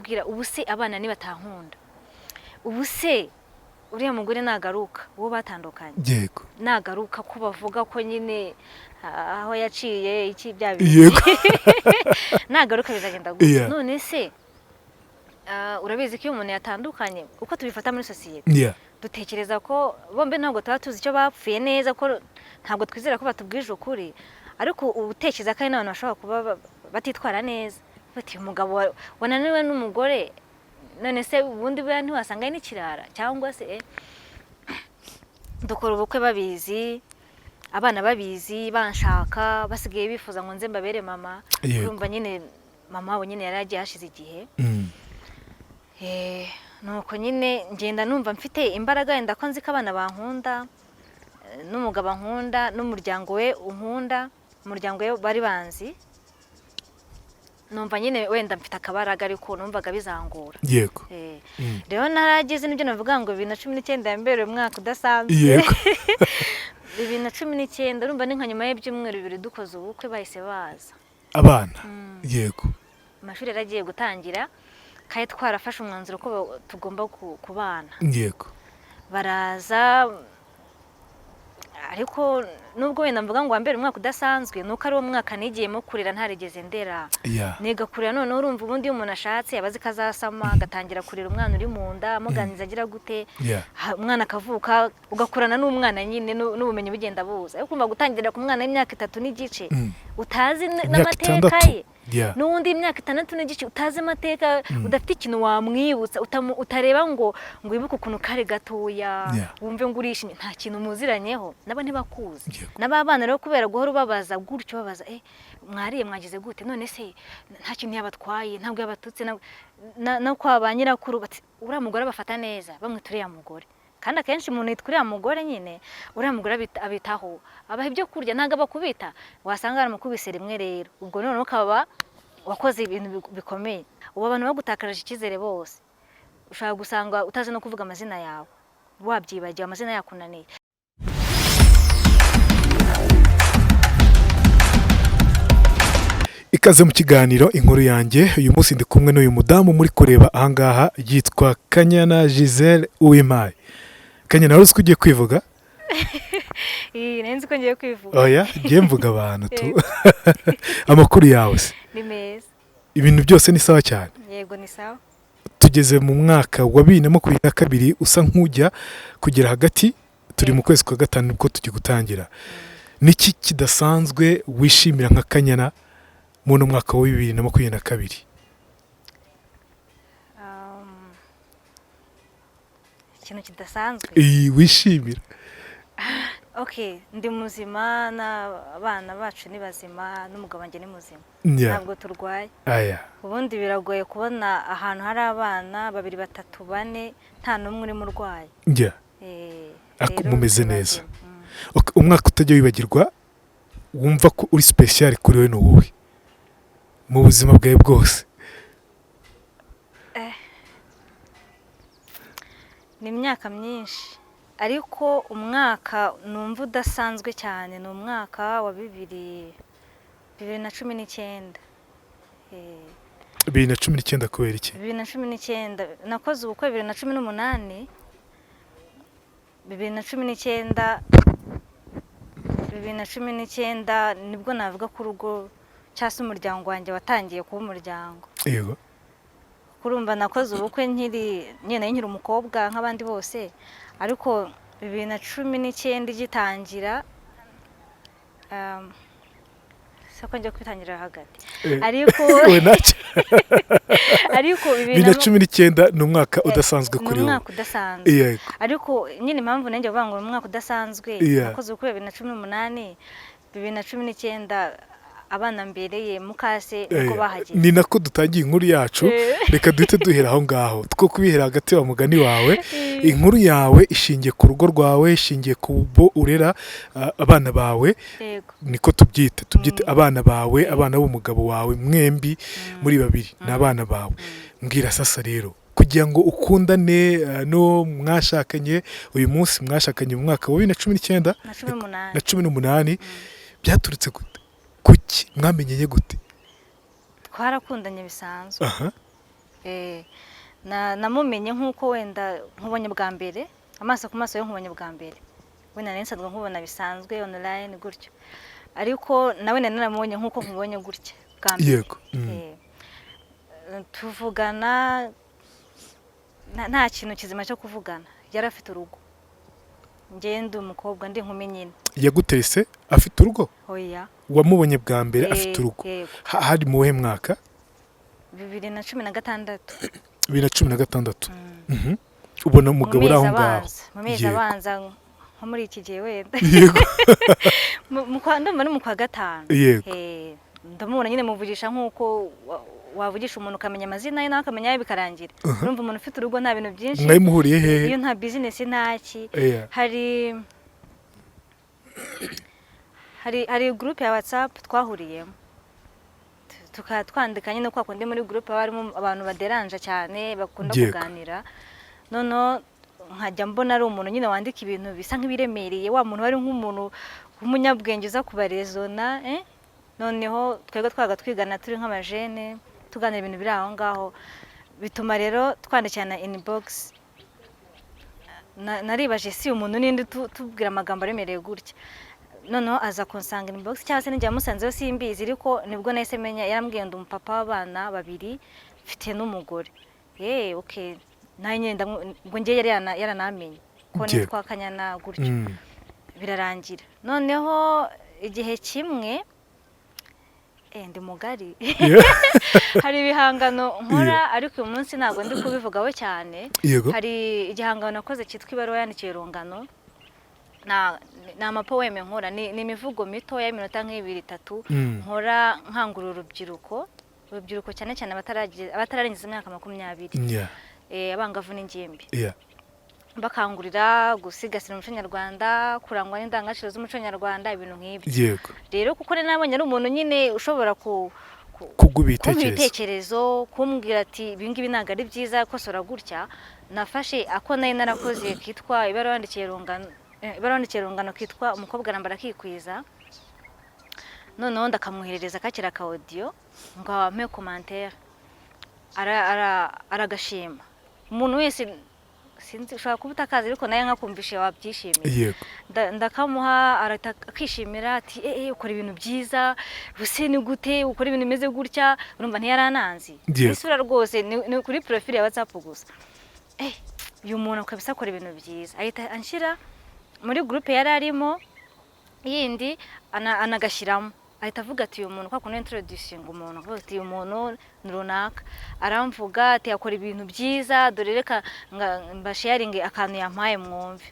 Nkibwira, ubu se abana nibatankunda, ubu se uriya mugore nagaruka, uwo batandukanye, nagaruka, ko bavuga ko nyine aho yaciye iki, bya bintu, nagaruka bizagenda gute? None se urabizi ko iyo umuntu yatandukanye, uko tubifata muri sosiyete, dutekereza ko bombi ntabwo tuba tuzi icyo bapfuye neza, ko ntabwo twizera ko batubwije ukuri, ariko uba utekereza ko hari n'abantu bashobora kuba batitwara neza, bati umugabo wananiwe n'umugore, none se ubundi buriya ntiwasanga ari n'ikirara? Cyangwa se dukora ubukwe babizi, abana babizi, banshaka, basigaye bifuza ngo nze mbabere mama. Urumva nyine mama wabo nyine yari yagiye hashize igihe. Nuko nyine ngenda numva mfite imbaraga, wenda ko nzi ko abana bankunda, n'umugabo ankunda, n'umuryango we unkunda, umuryango we bari banzi, numva nyine wenda mfite akabaraga, ariko numvaga bizangora. Rero narageze n'ibyo navuga ngo 2019 yambereye umwaka udasanzwe. 2019, urumva ni nka nyuma y'ibyumweru 2 dukoze ubukwe, bahise baza. Abana, yego. Amashuri yaragiye gutangira kandi twarafashe umwanzuro ko tugomba kubana. Baraza, ariko nubwo wenda mvuga ngo wambere umwaka udasanzwe, nuko ari wo mwaka nigiyemo kurera ntarigeze ndera. Niga kurera noneho. Urumva ubundi iyo umuntu ashatse aba azi ko azasama, agatangira kurera umwana uri mu nda, amuganiriza, agira gute. Umwana akavuka, ugakurana n'umwana nyine, n'ubumenyi bugenda buza, ariko urumva gutangira ku mwana w'imyaka 3 n'igice utazi Imyaka n'amateka 6. ye, n'uwundi imyaka 6 n'igice utazi amateka, udafite ikintu wamwibutsa, utareba ngo wibuke ukuntu kari gatoya, wumve ngo urishimye, nta kintu muziranyeho, nabo ntibakuzi. N'aba bana rero, kubera guhora ubabaza gutyo, babaza mwariye, mwagize gute, none se nta kintu yabatwaye, ntabwo yabatutse, no kwa ba nyirakuru bati uriya mugore abafata neza, bamwita uriya mugore. Kandi akenshi umuntu yitwa uriya mugore nyine, uriya mugore abitaho, abaha ibyo kurya, ntabwo abakubita, wasanga yaramukubise rimwe. Rero ubwo noneho ukaba wakoze ibintu bikomeye, ubu abantu bagutakarije icyizere bose, ushobora gusanga utazi no kuvuga amazina yawe, wabyibagiwe, amazina yakunaniye. Ikaze mu kiganiro Inkuru Yanjye. Uyu munsi ndi kumwe n'uyu mudamu muri kureba ahangaha, yitwa Kanyana Gisele Uwimpaye. Kanyana, wari uzi ko ugiye kwivuga? Iyi nari nzi ko ngiye kwivuga. Oya, ngiye mvuga abantu tu. Amakuru yawe se? Ni meza. Ibintu byose ni sawa cyane? Yego, ni sawa. Tugeze mu mwaka wa 2022, usa nk'ujya kugera hagati, turi mu kwezi kwa gatanu nibwo tugiye gutangira. Niki kidasanzwe wishimira nka Kanyana muri uno mwaka wa 2022? Ikintu kidasanzwe? Iyi wishimira. Okay, ndi muzima, n'abana bacu ni bazima, n'umugabo wanjye ni muzima. Ntabwo turwaye. Aya. Ubundi biragoye kubona ahantu hari abana babiri, batatu, bane, nta n'umwe urimo urwaye. Ako Rero mumeze turi neza. bazima. Okay, umwaka utajya wibagirwa, wumva ko uri special kuri wowe, ni uwuhe mu buzima bwawe bwose? Ni imyaka myinshi, ariko umwaka numva udasanzwe cyane ni umwaka wa 2019. 2019, kubera iki? 2019 nakoze ubukwe, 2018, 2019, 2019 nibwo navuga ko urugo cyangwa se umuryango wanjye watangiye kuba umuryango. Kurumva nakoze ubukwe nkiri nyine, nari nkiri umukobwa nk'abandi bose, ariko 2019 igitangira, se ko njya kwitangira hagati, ariko We ntacyo. Ariko bibiri bibiri na cumi n'icyenda ni umwaka udasanzwe ni kuri wowe. Umwaka udasanzwe. Ariko nyine impamvu nanjye bavuga ngo ni umwaka udasanzwe, nakoze ubukwe 2018, 2019 abana mbereye mukase niko bahageze. Ni nako dutangiye inkuru yacu. Reka duhite duhera aho ngaho, two kubihera hagati wa mugani wawe. Inkuru yawe ishingiye ku rugo rwawe, ishingiye ku bo urera, abana bawe. Niko tubyite abana bawe, abana b'umugabo wawe, mwembi muri babiri ni abana bawe. Mbwira sasa rero, kugira ngo ukundane no mwashakanye uyu munsi, mwashakanye mu mwaka wa 2019? Na 18. Na 18, byaturutse gute? Kuki mwamenyeye gute? Twarakundanye bisanzwe. Namumenye nk'uko wenda nkubonye bwa mbere, amaso ku maso yo nkubonye bwa mbere. Wenda nari nsanzwe nkubona bisanzwe online gutyo, ariko nawe nari naramubonye nk'uko nkubonye gutya bwa mbere. Tuvugana nta kintu kizima cyo kuvugana. Yari afite urugo, njye ndi umukobwa, ndi inkumi nyine. Yaguterese afite urugo? Oya. Wamubonye bwa mbere afite urugo? Yego. Hari mu wuhe mwaka? 2016. 2016. Ubona umugabo uri Mu aho mezi ngaho. abanza, mu mezi abanza, nko muri iki gihe wenda. Ndumva ni mu kwa gatanu. Ndamubona nyine, muvugisha nk'uko wavugisha umuntu, ukamenya amazina ye nawe akamenya aye, bikarangira. Urumva umuntu ufite urugo nta bintu byinshi. Mwari muhuriye hehe? Iyo nta business, ntaki. Hari groupe ya WhatsApp twahuriyemo, tukaba twandika nyine kwa kundi muri groupe haba harimo abantu baderanja cyane, bakunda kuganira. Noneho nkajya mbona ari umuntu nyine wandika ibintu bisa nk'ibiremereye, wa muntu wari nk'umuntu w'umunyabwenge uza kubarezona, eh? Noneho twebwe twabaga twigana, turi nk'abajene, tuganira ibintu biri aho ngaho, bituma rero twandikirana inbox. Naribaje si umuntu ninde tubwira amagambo aremereye gutya. Noneho aza kunsanga inbox, cyangwa se n'igihe yamusanzeho simbizi, ariko nibwo nahise menya. Yarambwiye: "Ndi umupapa w'abana babiri, mfite n'umugore." Okay, nanjye ngo njye yari yaranamenye ko nitwa Kanyana gutyo. Birarangira. Noneho igihe kimwe, ndi mugari, hari ibihangano nkora, ariko uyu munsi ntabwo ndi kubivugaho cyane. Hari igihangano nakoze cyitwa "Ibaruwa yandikiye urungano". Ni amapoème nkora, ni imivugo mitoya y'iminota nk'ibiri, itatu, nkora nkangurira urubyiruko, cyane cyane abatararengeza imyaka 20, abangavu n'ingimbi, bakangurira gusigasira umuco nyarwanda, kurangwa n'indangagaciro z'umuco nyarwanda, ibintu nk'ibyo. Rero kuko rero nabonye ari umuntu nyine ushobora Kuguha kumpa ibitekerezo. ibitekerezo, kumbwira ati: "Ibi ngibi ntabwo ari byiza, kosora gutya." Nafashe ako nari narakoze kitwa "Ibaruwa yandikiye rungano", ibaruwa yandikiye rungano kitwa "Umukobwa arambara akikwiza". Noneho ndakamwoherereza kakira ka audio ngo ampe commentaire. Aragashima. Umuntu wese, sinzi, ushobora kuba utakazi, ariko nawe nkakumvishe wabyishimiye. Ndakamuha, arahita akishimira ati: "Eh eh, ukora ibintu byiza, ubuse ni gute ukora ibintu bimeze gutya?" Urumva ntiyarananzi isura rwose, ni kuri profile ya WhatsApp gusa. Uyu muntu kabisa akora ibintu byiza. Ahita anshyira muri groupe yari arimo yindi, anagashyiramo, ahita avuga ati: "Uyu muntu," kwa kundi introducing umuntu, avuga ati: "Uyu muntu ni runaka." Aramvuga ati: "Akora ibintu byiza, dore reka mbasharinge akantu yampaye mwumve."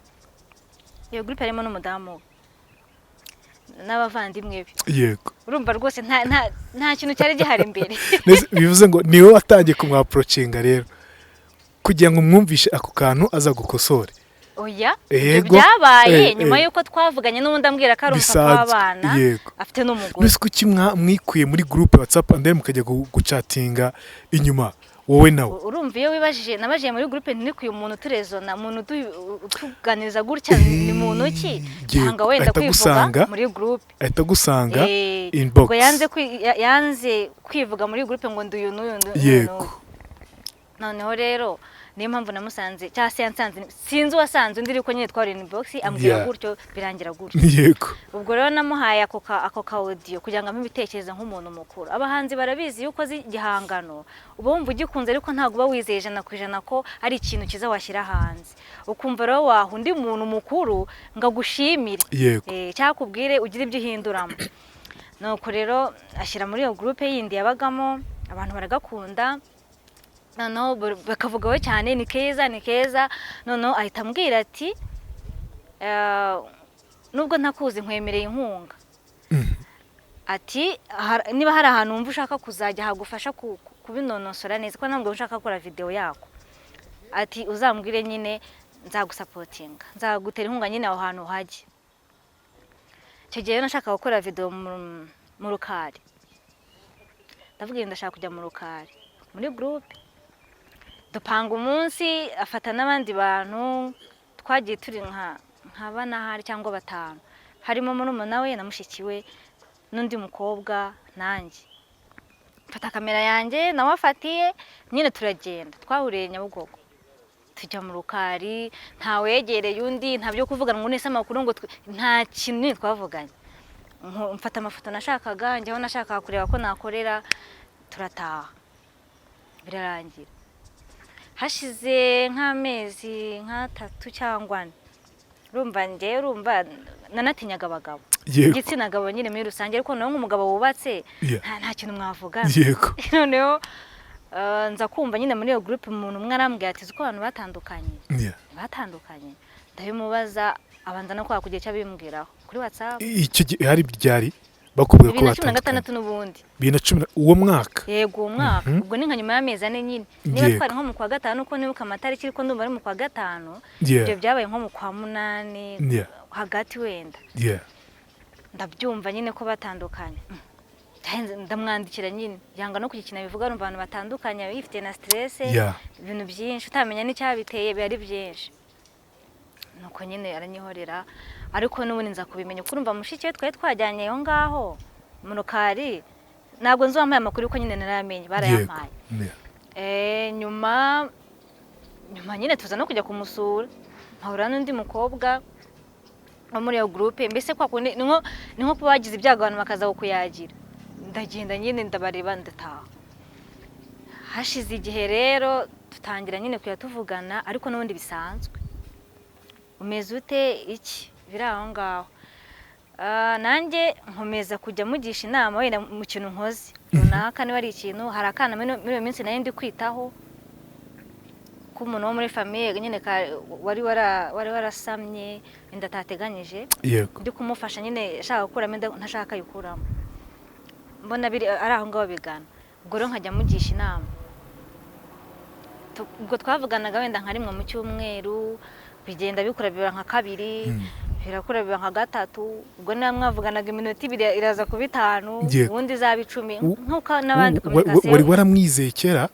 Iyo groupe harimo n'umudamu we n'abavandimwe be. Urumva rwose nta kintu cyari gihari imbere. Bivuze ngo niwe watangiye kumwapproachinga rero kugira ngo umwumvishe ako kantu aza gukosore? Oya, ibyo byabaye nyuma y'uko twavuganye n'ubundi, ambwira ko ari umupapa Bisanzwe, w'abana, afite n'umugore. Mbese kuki mwikuye muri groupe WhatsApp and then mukajya guchatinga inyuma wowe nawe? Urumva iyo wibajije, nabajije muri groupe ntirikuye umuntu turezona, umuntu utuganiriza gutya ni muntu ki? Cyangwa wenda Ahita kwivuga muri groupe. Ahita agusanga inbox. Ubwo yanze kwivuga muri groupe ngo ndi uyu n'uyu n'uyu n'uyu. Noneho rero niyo mpamvu namusanze, cyangwa se yansanze, sinzi uwasanze undi, ariko nyine twari inbox, ambwira gutyo, birangira gutyo. Ubwo rero namuhaye ako ka audio kugira ngo ampe ibitekerezo nk'umuntu mukuru. Abahanzi barabizi, iyo ukoze igihangano uba wumva ugikunze, ariko ntabwo uba wizeye 100% ko ari ikintu cyiza washyira hanze. Ukumva rero waha undi muntu mukuru ngo agushimire, cyangwa akubwire ugire ibyo uhinduramo. Nuko rero ashyira muri iyo groupe yindi yabagamo, abantu baragakunda, noneho bakavugaho cyane: "Ni keza, ni keza." Noneho ahita ambwira ati: "Nubwo ntakuzi, nkwemereye inkunga." Ati: "Niba hari ahantu wumva ushaka kuzajya hagufasha kubinonosora neza, kuko ntabwo ushaka gukora video yako," ati: "uzambwire nyine, nzagusupportinga, nzagutera inkunga nyine aho hantu hajye." Icyo gihe rero nashakaga gukora video mu rukari. Ndavuga ngo ndashaka kujya mu rukari. Muri groupe dupanga umunsi, afata n'abandi bantu, twagiye turi nka bane ahari cyangwa batanu, harimo murumuna we na mushiki we n'undi mukobwa nanjye. Mfata kamera yanjye nawe afatiye nyine, turagenda. Twahuriye Nyabugogo, tujya mu rukari, ntawegereye undi, nta byo kuvugana ngo nese amakuru ngo nta kintu nyine twavuganye. Mfata amafoto nashakaga, njyaho nashakaga kureba ko nakorera, turataha, birarangira. Hashize nk'amezi nk'atatu cyangwa 4, urumva njyewe, urumva nanatinyaga abagabo, igitsina gabo nyine muri rusange, ariko nawe nk'umugabo wubatse nta kintu mwavugana. Noneho nza kumva nyine muri iyo groupe umuntu umwe arambwira ati: "Uzi ko abantu batandukanye?" Batandukanye, ndabimubaza, abanza no kwaka kugira icyo abimbwiraho kuri WhatsApp. Icyo gihe hari ryari bakubwiye ko 2016 batandukanye? N'ubundi. 2010 uwo mwaka? Yego, uwo mwaka. Ubwo ni nka nyuma y'amezi 4 nyine, niba twari nko mu kwa gatanu, uko nibuka amatariki, ariko ndumva ari mu kwa gatanu. Ibyo byabaye nko mu kwa munani hagati wenda. Ndabyumva nyine ko batandukanye. Ndamwandikira nyine, yanga no kugira ikintu abivuga. Urumva abantu batandukanye bifite na stress, ibintu byinshi utamenya n'icyabiteye, biba ari byinshi. Nuko nyine aranyihorera, ariko n'ubundi nza kubimenya kuko urumva mushiki we twari twajyanye aho ngaho mu rukari, ntabwo nzi uwampaye amakuru, kuko nyine narayamenye, barayampaye. Nyuma nyine tuza no kujya kumusura, mpahura n'undi mukobwa wo muri iyo groupe. Mbese kwa kundi ni nko kuba wagize ibyago abantu bakaza kukuyagira. Ndagenda nyine, ndabareba, ndataha. Hashize igihe rero dutangira nyine kujya tuvugana, ariko n'ubundi bisanzwe, umeze ute, iki, biri aho ngaho. Nanjye nkomeza kujya mugisha inama wenda mu kintu nkoze runaka, niba ari ikintu, hari akana muri iyo minsi nari ndi kwitaho k'umuntu wo muri famille nyine wari warasamye inda atateganyije. Ndi kumufasha nyine, ashaka gukuramo inda, ntashaka ayikuramo, mbona biri ari aho ngaho bigana. Ubwo rero nkajya mugisha inama. Ubwo twavuganaga wenda nka rimwe mu cyumweru, bigenda bikura biba nka kabiri, birakura biba nka gatatu. Ubwo niba mwavuganaga iminota 2 iraza kuba 5, ubundi izaba 10, nk'uko n'abandi communication. Wari waramwizeye kera,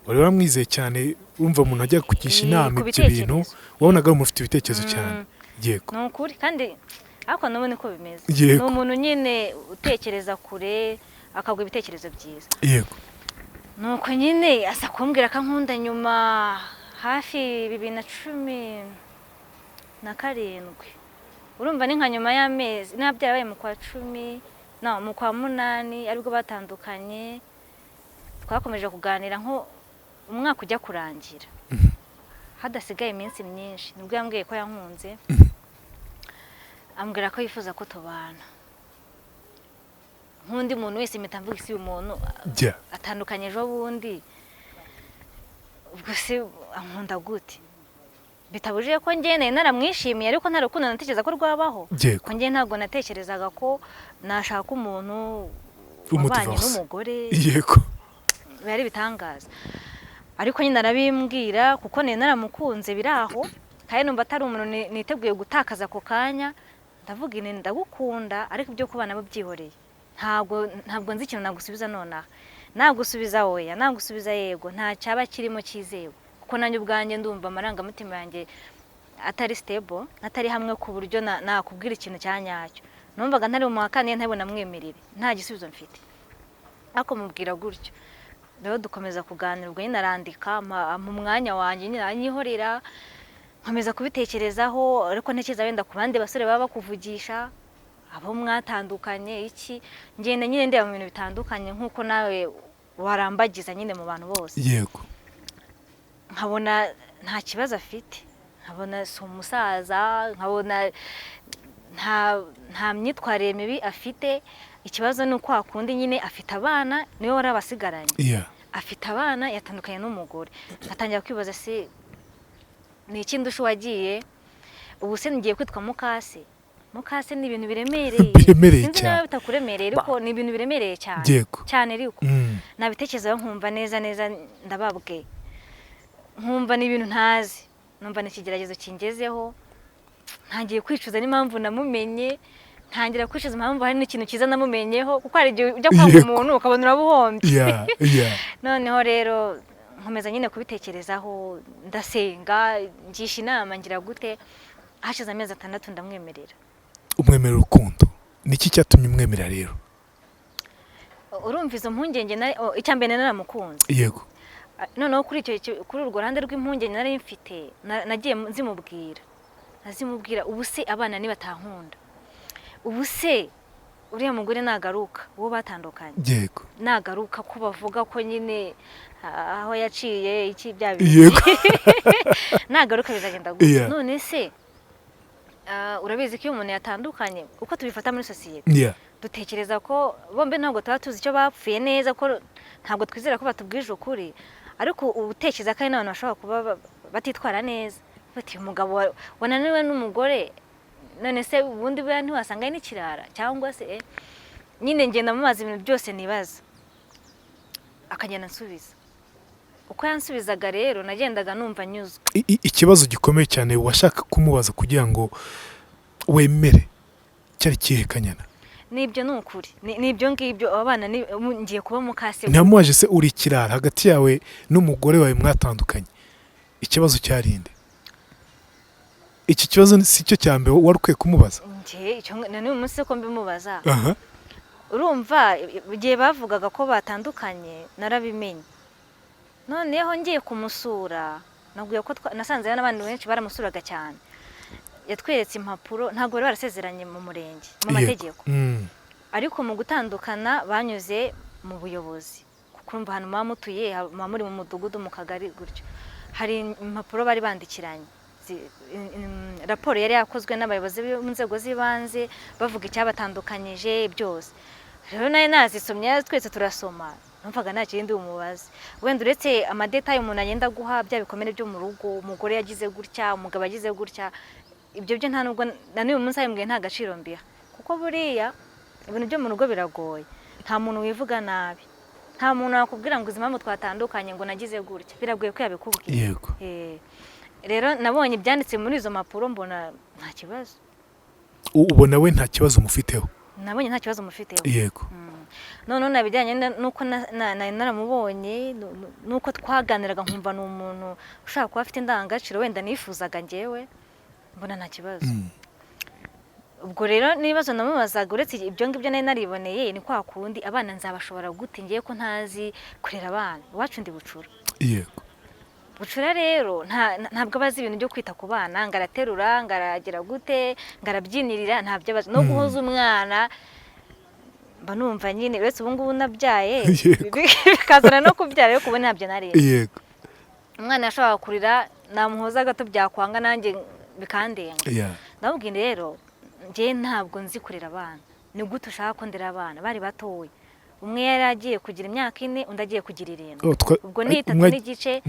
wari waramwizeye cyane. Urumva umuntu ajya kugisha inama ku ibyo bintu, bitekerezo. wabonaga ari umuntu ufite ibitekerezo cyane. Yego. Ni ukuri kandi, ariko n'ubu niko bimeze. Ni umuntu nyine utekereza kure, akaguha ibitekerezo byiza. Nuko nyine aza kumbwira ko ankunda nyuma, hafi 2017. Urumva ni nka nyuma y'amezi, niba byarabaye mu kwa cumi, no mu kwa munani aribwo batandukanye. Twakomeje kuganira nko umwaka ujya kurangira, hadasigaye iminsi myinshi, nibwo yambwiye ko yankunze, ambwira ko yifuza ko tubana. Nk'undi muntu wese mpita mvuga: isi uyu muntu atandukanye ejo bundi, ubwo se ankunda gute? Bitabujije ko njye nari naramwishimiye, ariko nta rukundo natekereza ko rwabaho, ko njye ntabwo natekerezaga ko nashaka umuntu wabanye Umudivorce. n'umugore. Biba ari ibitangaza. Ariko nyine arabimbwira kuko nari naramukunze biri aho, kandi numva atari umuntu niteguye gutakaza ako kanya. Ndavuga ini: "Ndagukunda, ariko ibyo kubana bo byihoreye, ntabwo nzi ikintu nagusubiza nonaha. Nagusubiza oya, nagusubiza yego, nta cyaba kirimo cyizewe, kuko nanjye ubwanjye ndumva amarangamutima yanjye atari stable, atari hamwe ku buryo nakubwira ikintu cya nyacyo." Numvaga ntari bumuhakane, ntari bunamwemerere, nta gisubizo mfite, ariko mubwira gutyo. Rero dukomeza kuganira. Ubwo nyine arandika ampa umwanya wanjye, nyine aranyihorera, nkomeza kubitekerezaho. Ariko ntekereza wenda ku bandi basore baba bakuvugisha, abo mwatandukanye, iki, ngenda nyine ndeba mu bintu bitandukanye, nk'uko nawe warambagiza nyine mu bantu bose. Nkabona nta kibazo afite, nkabona si umusaza, nkabona nta myitwarire mibi afite. Ikibazo ni uko hakundi nyine afite abana, niwe wari abasigaranye. Afite abana, yatandukanye n'umugore. Atangira kwibaza: se ni iki ndusha uwagiye? Ubu se ngiye kwitwa mukase? Mukase ni ibintu biremereye. Biremereye Sinzi cyane. niba bitakuremereye, ariko ni ibintu biremereye cyane. Cyane ariko nabitekerezaho nkumva neza neza ndababwe, nkumva ni ibintu ntazi, numva ni ikigeragezo kingezeho. Ntangiye kwicuza n'impamvu namumenye, ntangira kwicuza impamvu hari n'ikintu cyiza namumenyeho, kuko hari igihe ujya kwanga umuntu ukabona urabuhombye. Noneho rero nkomeza nyine kubitekerezaho, ndasenga, ngisha inama, ngira gute. Hashize amezi 6 ndamwemerera. Umwemerera urukundo. Niki cyatumye umwemerera rero? Urumva izo mpungenge, icya mbere naramukunze. Noneho kuri icyo, kuri urwo ruhande rw'impungenge nari mfite, nagiye nzimubwira, nazimubwira: ubu se abana nibatankunda? Ubu se uriya mugore nagaruka, uwo batandukanye, nagaruka, ko bavuga ko nyine aho yaciye iki, bya bintu, nagaruka bizagenda gute? None se urabizi ko iyo umuntu yatandukanye, uko tubifata muri sosiyete, dutekereza ko bombi, ntabwo tuba tuzi icyo bapfuye neza, ko ntabwo twizera ko batubwije ukuri, ariko uba utekereza ko hari n'abantu bashobora kuba batitwara neza, bati umugabo wananiwe n'umugore, none se ubundi buriya ntiwasanga ari n'ikirara? Cyangwa se nyine ngenda mubaza ibintu byose nibaza, akagenda ansubiza. Uko yansubizaga rero, nagendaga numva nyuzwe. Ikibazo gikomeye cyane washaka kumubaza kugira ngo wemere cyari kihe, Kanyana? Nibyo, ni ukuri. Ni ibyo ngibyo, aba bana ngiye kuba mukase? Ntiwamubaje se uri ikirara? Hagati yawe n'umugore wawe mwatandukanye, ikibazo cyarinde? Iki kibazo si cyo cya mbere wari ukwiye kumubaza? Njye icyo na n'uyu munsi ko mbimubaza. Urumva igihe bavugaga ko batandukanye narabimenye. Noneho ngiye kumusura, nabwiye ko nasanze n'abandi benshi baramusuraga cyane. Yatweretse impapuro, ntabwo bari barasezeranye mu murenge mu mategeko, ariko mu gutandukana banyuze mu buyobozi, kuko urumva ahantu muba mutuye, muba muri mu mudugudu, mu kagari gutyo. Hari impapuro bari bandikiranye, raporo yari yakozwe n'abayobozi mu nzego z'ibanze, bavuga icyabatandukanyije byose. Rero nayo nazisomye, twese turasoma, numvaga nta kindi bumubaze wenda uretse amadetails umuntu agenda aguha, bya bikomere byo mu rugo, umugore yagize gutya, umugabo yagize gutya. Ibyo byo nta nubwo na n'uyu munsi abimbwiye nta gaciro mbiha, kuko buriya ibintu byo mu rugo biragoye. Nta muntu wivuga nabi, nta muntu wakubwira ngo izi mpamvu twatandukanye, ngo nagize gutya, biragoye ko yabikubwira. Rero nabonye ibyanditse muri izo mpapuro, mbona nta kibazo. Ubona we nta kibazo mufiteho? Nabonye nta kibazo mufiteho. Noneho nabijyanye n'uko naramubonye, n'uko twaganiraga, nkumva ni umuntu ushaka kuba afite indangagaciro wenda nifuzaga njyewe, mbona nta kibazo. Ubwo rero n'ibibazo namubazaga, uretse ibyo ngibyo nari nariboneye, ni kwa kundi: abana nzabashobora gute ngiye ko ntazi kurera abana? Iwacu ndi bucura. Bucura rero ntabwo aba azi ibintu byo kwita ku bana, ngo araterura, ngo aragira gute, ngo arabyinirira, ntabyo abazi. No guhoza umwana mba numva nyine, uretse ubu ngubu nabyaye, bikazana no kubyara, ariko ubu ntabyo nari. Umwana yashoboraga kurira, namuhoza gato byakwanga, nanjye bikandenga. Ndamubwira rero: njye ntabwo nzi kurera abana, ni gute ushaka ko ndera abana? Bari batoya, umwe yari agiye kugira imyaka 4, undi agiye kugira 7. Oh, Ubwo ni 3 n'igice,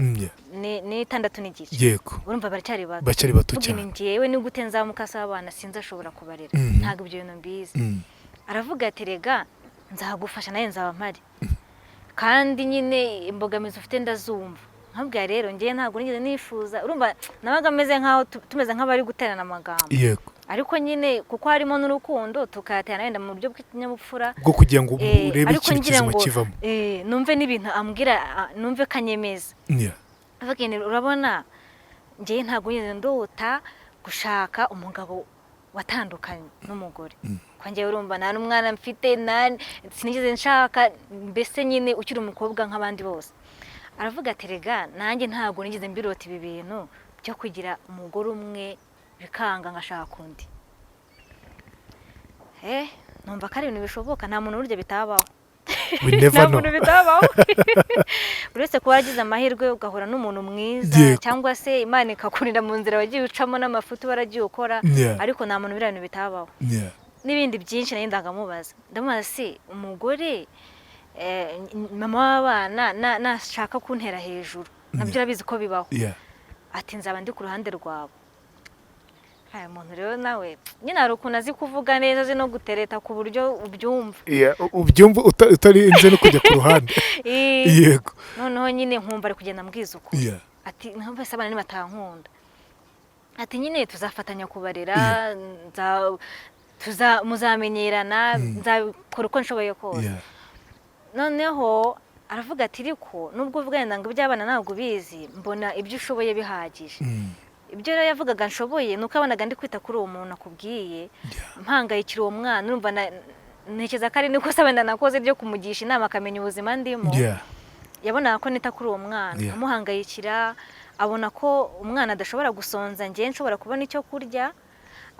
ni 6 n'igice. Urumva baracyari bato. Bacyari bato Mvuga cyane. nti njyewe ni gute nzamukasa abana? Sinzi ashobora kubarera. Ntabwo ibyo bintu mbizi. Aravuga ati: rega nzagufasha, nawe nzaba mpari, kandi nyine imbogamizi ufite ndazumva. Nkabwira rero njyewe ntabwo nigeze nifuza, urumva nabaga meze nkaho tumeze nk'abari guterana amagambo, ariko nyine kuko harimo n'urukundo, tukayaterana wenda mu buryo bw'ikinyabupfura, Bwo kugira ngo urebe ariko ikintu ngira kizima ngo kivamo. Numve n'ibintu ambwira, numve kanyemeza. Avuga nti: urabona njyewe ntabwo nigeze ndota gushaka umugabo watandukanye n'umugore, ko njyewe urumva nta n'umwana mfite, sinigeze nshaka, mbese nyine ukiri umukobwa nk'abandi bose. Aravuga ati: rega nanjye ntabwo nigeze mbirota ibi bintu byo kugira umugore umwe bikanga ngashaka undi. Numva ko ari ibintu bishoboka, nta muntu burya bitabaho. We never Nta know. muntu bitabaho, uretse kuba waragize amahirwe ugahura n'umuntu mwiza, cyangwa se Imana ikakurinda mu nzira wagiye ucamo n'amafuti waragiye ukora, ariko nta muntu biriya bintu bitabaho. N'ibindi byinshi nari ndangamubaza. Ndamubaza: se umugore, mama w'abana nashaka kuntera hejuru, nabyo urabizi ko bibaho? Ati: nzaba ndi ku ruhande rwawe. Aya muntu rero nawe nyine hari ukuntu azi kuvuga neza, azi no gutereta ku buryo ubyumva. Yeah, ubyumva utarinze no kujya ku ruhande. Noneho nyine nkumva ari kugenda ambwiza uko, ati nkumva se abana nibatankunda? Ati nyine tuzafatanya kubarera, muzamenyerana, nzakora uko nshoboye kose. Noneho aravuga ati: ariko nubwo uvuga wenda ngo iby'abana ntabwo ubizi, mbona ibyo ushoboye bihagije. Ibyo rero yavugaga nshoboye ni uko yabonaga ndi kwita kuri uwo muntu akubwiye, mpangayikira uwo mwana, urumva Ntekereza ko ari nikosa wenda nakoze ryo kumugisha inama akamenya ubuzima ndimo. Yabonaga ko nita kuri uwo mwana, amuhangayikira, abona ko umwana adashobora gusonza, njye nshobora kubona icyo kurya,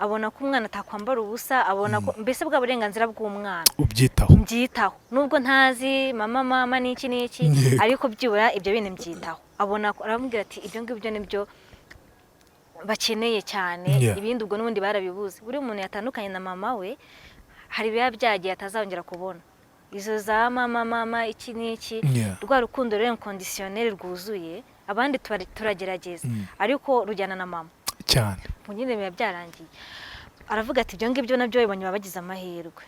abona ko umwana atakwambara ubusa, abona ko mbese bwa burenganzira bw'umwana ubyitaho. Mbyitaho, nubwo ntazi mama mama n'iki n'iki, ariko byibura ibyo bintu mbyitaho. Abona ko, aramubwira ati ibyo ngibyo nibyo bakeneye cyane, ibindi ubwo n'ubundi barabibuze. Buri muntu yatandukanye na mama we, hari ibiba byagiye atazongera kubona, izo za mama mama iki n'iki, rwa rukundo rero inconditionnel rwuzuye. Abandi turagerageza, ariko rujyana na mama cyane. Ubwo nyine biba byarangiye. Aravuga ati ibyo ngibyo nabyo babibonye baba bagize amahirwe.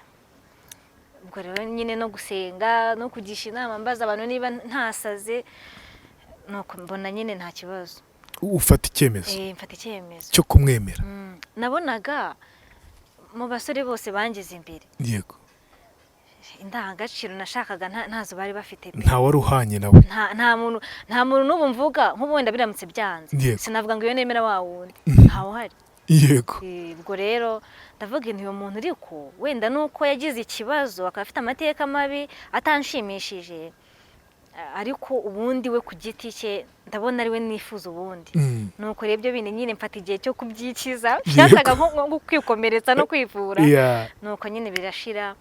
Ubwo rero nyine no gusenga no kugisha inama, mbaza abantu niba ntasaze, nuko mbona nyine nta kibazo. Ufata icyemezo Mfata icyemezo cyo kumwemera. Nabonaga mu basore bose bangize imbere, indangagaciro nashakaga ntazo bari bafite pe. Nta wari uhanye nawe. Nta muntu n'ubu mvuga, nk'ubu wenda biramutse byanze, sinavuga ngo iyo nemera wa wundi, ntawe uhari. Ubwo rero ndavuga nti uyu muntu ariko wenda nuko yagize ikibazo, akaba afite amateka mabi atanshimishije, ariko ubundi we ku giti cye ndabona ari we nifuza ubundi. Nuko rero ibyo bindi nyine mfata igihe cyo kubyikiza, byasaga nko kwikomeretsa no kwivura. Nuko nyine birashira,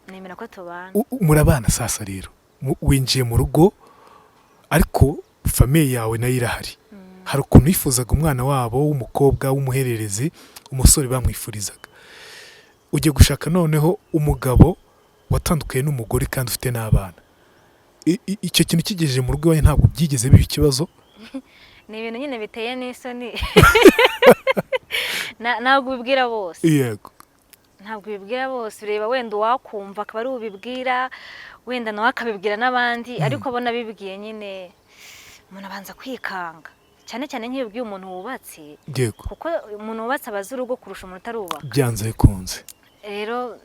nemera ko tubana. Murabana sasa rero, winjiye mu rugo, ariko famille yawe nayo irahari. Hari ukuntu yifuzaga umwana wabo w'umukobwa w'umuhererezi, umusore bamwifurizaga. Ugiye gushaka noneho umugabo watandukanye n'umugore kandi ufite n'abana. Icyo kintu kigejeje mu rugo iwawe ntabwo byigeze biba ikibazo? Ni ibintu nyine biteye n'isoni. Ntabwo ubibwira bose. Ntabwo ubibwira bose, ureba wenda uwakumva akaba ari ubibwira, wenda nawe akabibwira n'abandi, ariko abona abibwiye nyine umuntu abanza kwikanga, cyane cyane nk'iyo ubwiye umuntu wubatse, kuko umuntu wubatse aba azi urugo kurusha umuntu utarubaka. Byanze bikunze. Rero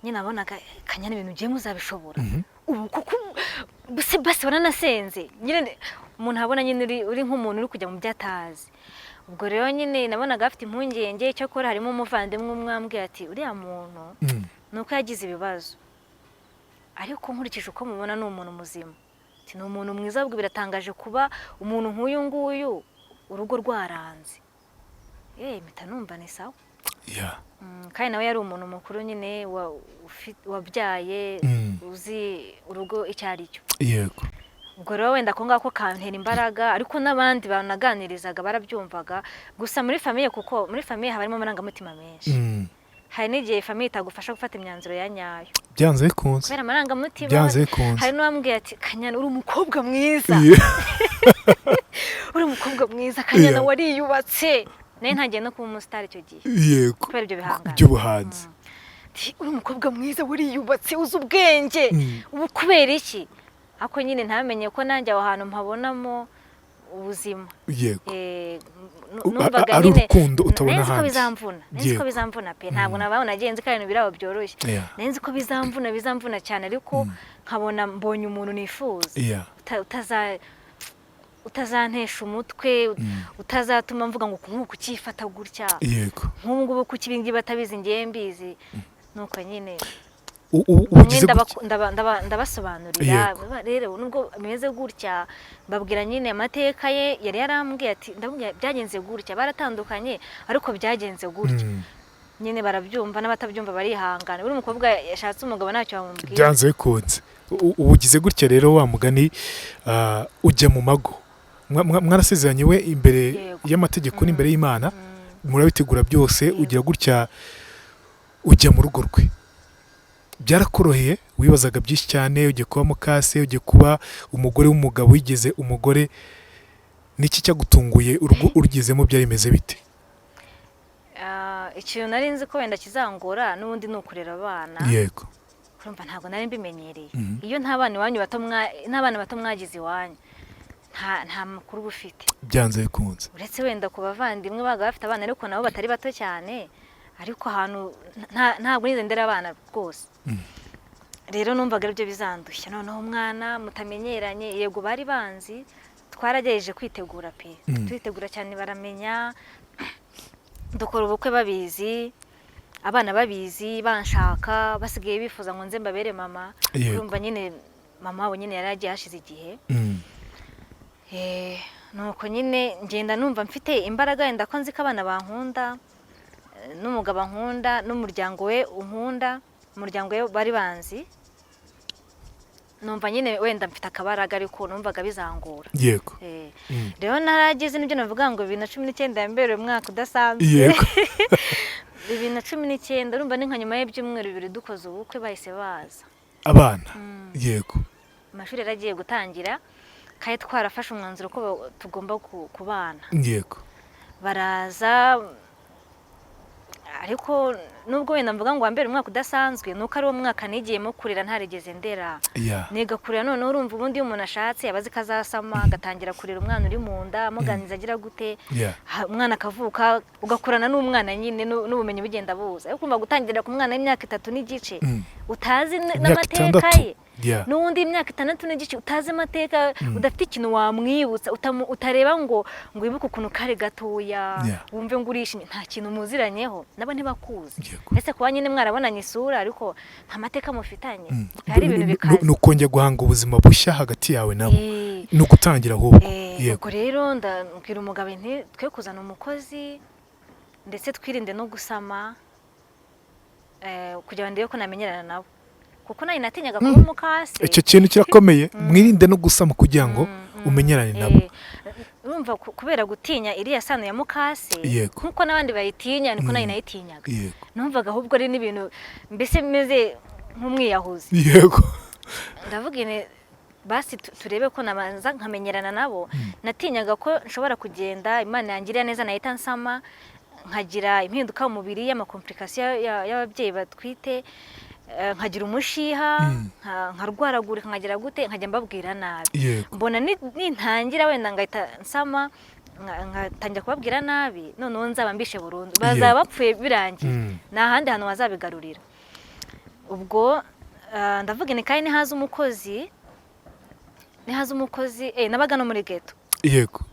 nyine abonaga kanyana ibintu ugiye muzabishobora ubu, kuko bose basi baranasenze nyine, umuntu abona nyine uri nk'umuntu uri kujya mu byo atazi. Ubwo rero nyine nabonaga afite impungenge. Cyakora harimo umuvandimwe umwe wambwiye ati uriya muntu ni uko yagize ibibazo, ariko nkurikije uko mubona ni umuntu muzima. Ati ni umuntu mwiza, ahubwo biratangaje kuba umuntu nk'uyu nguyu urugo rwaranze. Mpita numva ni sawa. Kandi nawe yari umuntu mukuru nyine wabyaye, uzi urugo icyo ari cyo. Ubwo rero wenda ako ngako kantera imbaraga, ariko n'abandi banaganirizaga barabyumvaga. Gusa muri famille, kuko muri famille haba harimo amarangamutima menshi, hari n'igihe famille itagufasha gufata imyanzuro ya nyayo Byanze bikunze. kubera amarangamutima. Byanze bikunze. Hari n'uwambwiye ati kanyana uri umukobwa mwiza, uri umukobwa mwiza kanyana, wariyubatse. Nawe ntangiye no kuba umusitari icyo gihe kubera ibyo bihangano by'ubuhanzi. Ati, uri umukobwa mwiza, wariyubatse, uzi ubwenge, ubu kubera iki? Ariko nyine ntamenye ko nanjye aho hantu mpabonamo ubuzima. Numvaga Ari nyine urukundo utabona nari nzi ko ahandi. bizamvuna, nari nzi ko bizamvuna pe. Ntabwo nabaho nagiye nzi ko ibintu birabo byoroshye. Nari nzi ko bizamvuna, bizamvuna cyane, ariko nkabona mbonye umuntu nifuza, utazantesha umutwe, utazatuma mvuga ngo nk'uku ukifata gutya, nk'ubu ngubu kuki ibi ngibi batabizi ngewe mbizi. Nuko nyine Ugize bamwe gutya ndabasobanurira. Rero nubwo bimeze gutya, mbabwira nyine amateka ye yari yarambwiye, ati ndamubwira byagenze gutya, baratandukanye ariko byagenze gutya. Nyine barabyumva, n'abatabyumva barihangana. Buri mukobwa yashatse umugabo ntacyo bamubwira. Byanze bikunze. Ugize gutya rero wa mugani, ujya mu mago. Mwarasezeranye we imbere y'amategeko n'imbere y'Imana, murabitegura byose, ugira gutya ujya mu rugo rwe. Byarakoroheye? Wibazaga byinshi cyane, ugiye kuba mukase, ugiye kuba umugore w'umugabo wigeze umugore. Niki cyagutunguye? Urugo urugezemo byari bimeze bite? Ikintu nari nzi ko wenda kizangora n'ubundi ni ukurera abana. Urumva ntabwo nari mbimenyereye. Iyo nta bana iwanyu bato nta bana bato mwagize iwanyu, nta makuru uba ufite. Byanze bikunze. Uretse wenda ku bavandimwe baga bafite abana, ariko nabo batari bato cyane, ariko ahantu ntabwo nize ndera abana rwose. Rero numvaga aribyo bizandushya. Noneho umwana mutamenyeranye, yego bari banzi, twaragerageje kwitegura pe, twitegura cyane, baramenya, dukora ubukwe babizi. Abana babizi, banshaka, basigaye bifuza ngo nze mbabere mama. Urumva nyine mama wabo nyine yari yagiye hashize igihe. Nuko nyine ngenda numva mfite imbaraga, wenda ko nzi ko abana bankunda, n'umugabo ankunda, n'umuryango we unkunda, umuryango we bari banzi. Numva nyine wenda mfite akabaraga, ariko numvaga bizangora. Rero narageze, nibyo navuga ngo 2019 yambereye umwaka udasanzwe. 2019, urumva ni nka nyuma y'ibyumweru 2 dukoze ubukwe, bahise baza. Abana, yego. Amashuri yaragiye gutangira kandi twarafashe umwanzuro ko tugomba kubana. Baraza, ariko nubwo wenda mvuga ngo wambere umwaka udasanzwe, nuko ari wo mwaka nigiyemo kurera ntarigeze ndera. Niga kurera noneho. Urumva ubundi iyo umuntu ashatse aba azi ko azasama, agatangira kurera umwana uri mu nda, amuganiriza, agira gute. Umwana akavuka, ugakurana n'umwana nyine, n'ubumenyi bugenda buza. Ariko urumva gutangira ku mwana w'imyaka 3 n'igice, utazi Imyaka n'amateka 6. ye, n'uwundi imyaka 6 n'igice, utazi amateka, udafite ikintu wamwibutsa, utareba ngo wibuke ukuntu kari gatoya, wumve ngo urishimye, nta kintu muziranyeho, nabo ntibakuzi. Ese kuba nyine mwarabonanye isura, ariko nta mateka mufitanye, hari ibintu bikaze. Ni ukongera guhanga ubuzima bushya hagati yawe nabo, ni ugutangira ahubwo. Ubwo rero ndabwira umugabo nti twe kuzana umukozi, ndetse twirinde no gusama, kugira ngo ndebe ko namenyerana nabo, kuko nanjye natinyaga kuba umukase. Icyo kintu kirakomeye, mwirinde no gusama kugira ngo umenyerane nabo. Urumva kubera gutinya iriya sano ya mukase, nkuko n'abandi bayitinya, niko nanjye nayitinyaga. Numvaga ahubwo ari n'ibintu mbese bimeze nk'umwiyahuzi. Ndavuga nti basi turebe ko nabanza nkamenyerana nabo. Natinyaga ko nshobora kugenda, Imana yangirira neza nahita nsama, nkagira impinduka mu mubiri y'ama complications y'ababyeyi batwite, nkagira umushiha, nkarwaragurika, nkagira gute, nkajya mbabwira nabi. Mbona nintangira wenda ngahita nsama, nkatangira kubabwira nabi, noneho nzaba mbishe burundu, bazaba bapfuye birangiye, nta handi hantu wazabigarurira. Ubwo ndavuga ni kandi nihaza umukozi, nabaga no muri ghetto.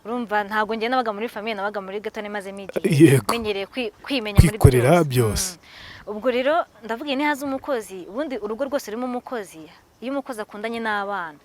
Urumva ntabwo njye nabaga muri famille, nabaga muri ghetto, nimazemo igihe, menyereye kwimenya muri Kwikorera byose. Ubwo rero ndavuga nihaza umukozi, ubundi urugo rwose rurimo umukozi, iyo umukozi akundanye n'abana,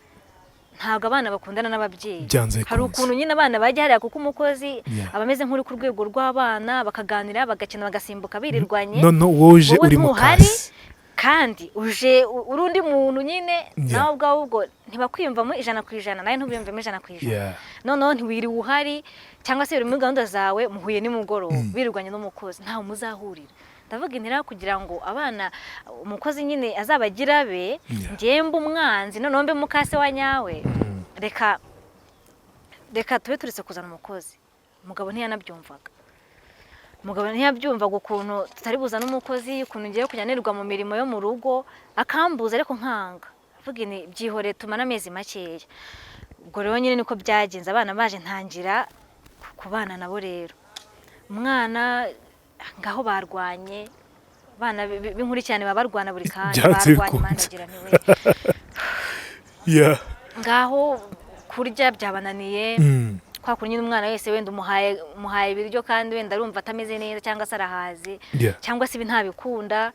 ntabwo abana bakundana n'ababyeyi. Byanze Hari bikunze. ukuntu nyine abana bajya hariya, kuko umukozi aba ameze nk'uri ku rwego rw'abana, bakaganira, bagakina, bagasimbuka, birirwanye. None woje Wowe uri mu ntuhari, kazi. kandi uje uri undi muntu nyine, nawe ubwawe ubwo ntibakwiyumvamo 100%, nawe ntubiyumvemo 100%. Noneho ntiwiriwe uhari, cyangwa se biri muri gahunda zawe, muhuye nimugoroba, birirwanye n'umukozi, ntawe muzahurira. Ndavuga intera kugira ngo abana umukozi nyine azabagira be, njyewe mbe umwanzi, noneho mbe mukase wa nyawe. Reka reka tube turetse kuzana umukozi. Umugabo ntiyanabyumvaga, umugabo ntiyabyumvaga ukuntu tutari buzane umukozi, ukuntu ngiye kujya nirirwa mu mirimo yo mu rugo, akambuza ariko nkanga. Avuga ni byihoreye, tumara amezi makeya. Ubwo rero nyine niko byagenze, abana baje ntangira kubana nabo. Rero umwana ngaho barwanye, abana b'inkurikirane baba barwana buri kanya. Byanze Barwanye, bikunze. Imana niwe. Ngaho kurya byabananiye, kwa kundi nyine umwana wese wenda umuhaye ibiryo kandi wenda arumva atameze neza, cyangwa se arahaze, cyangwa se ibi ntabikunda,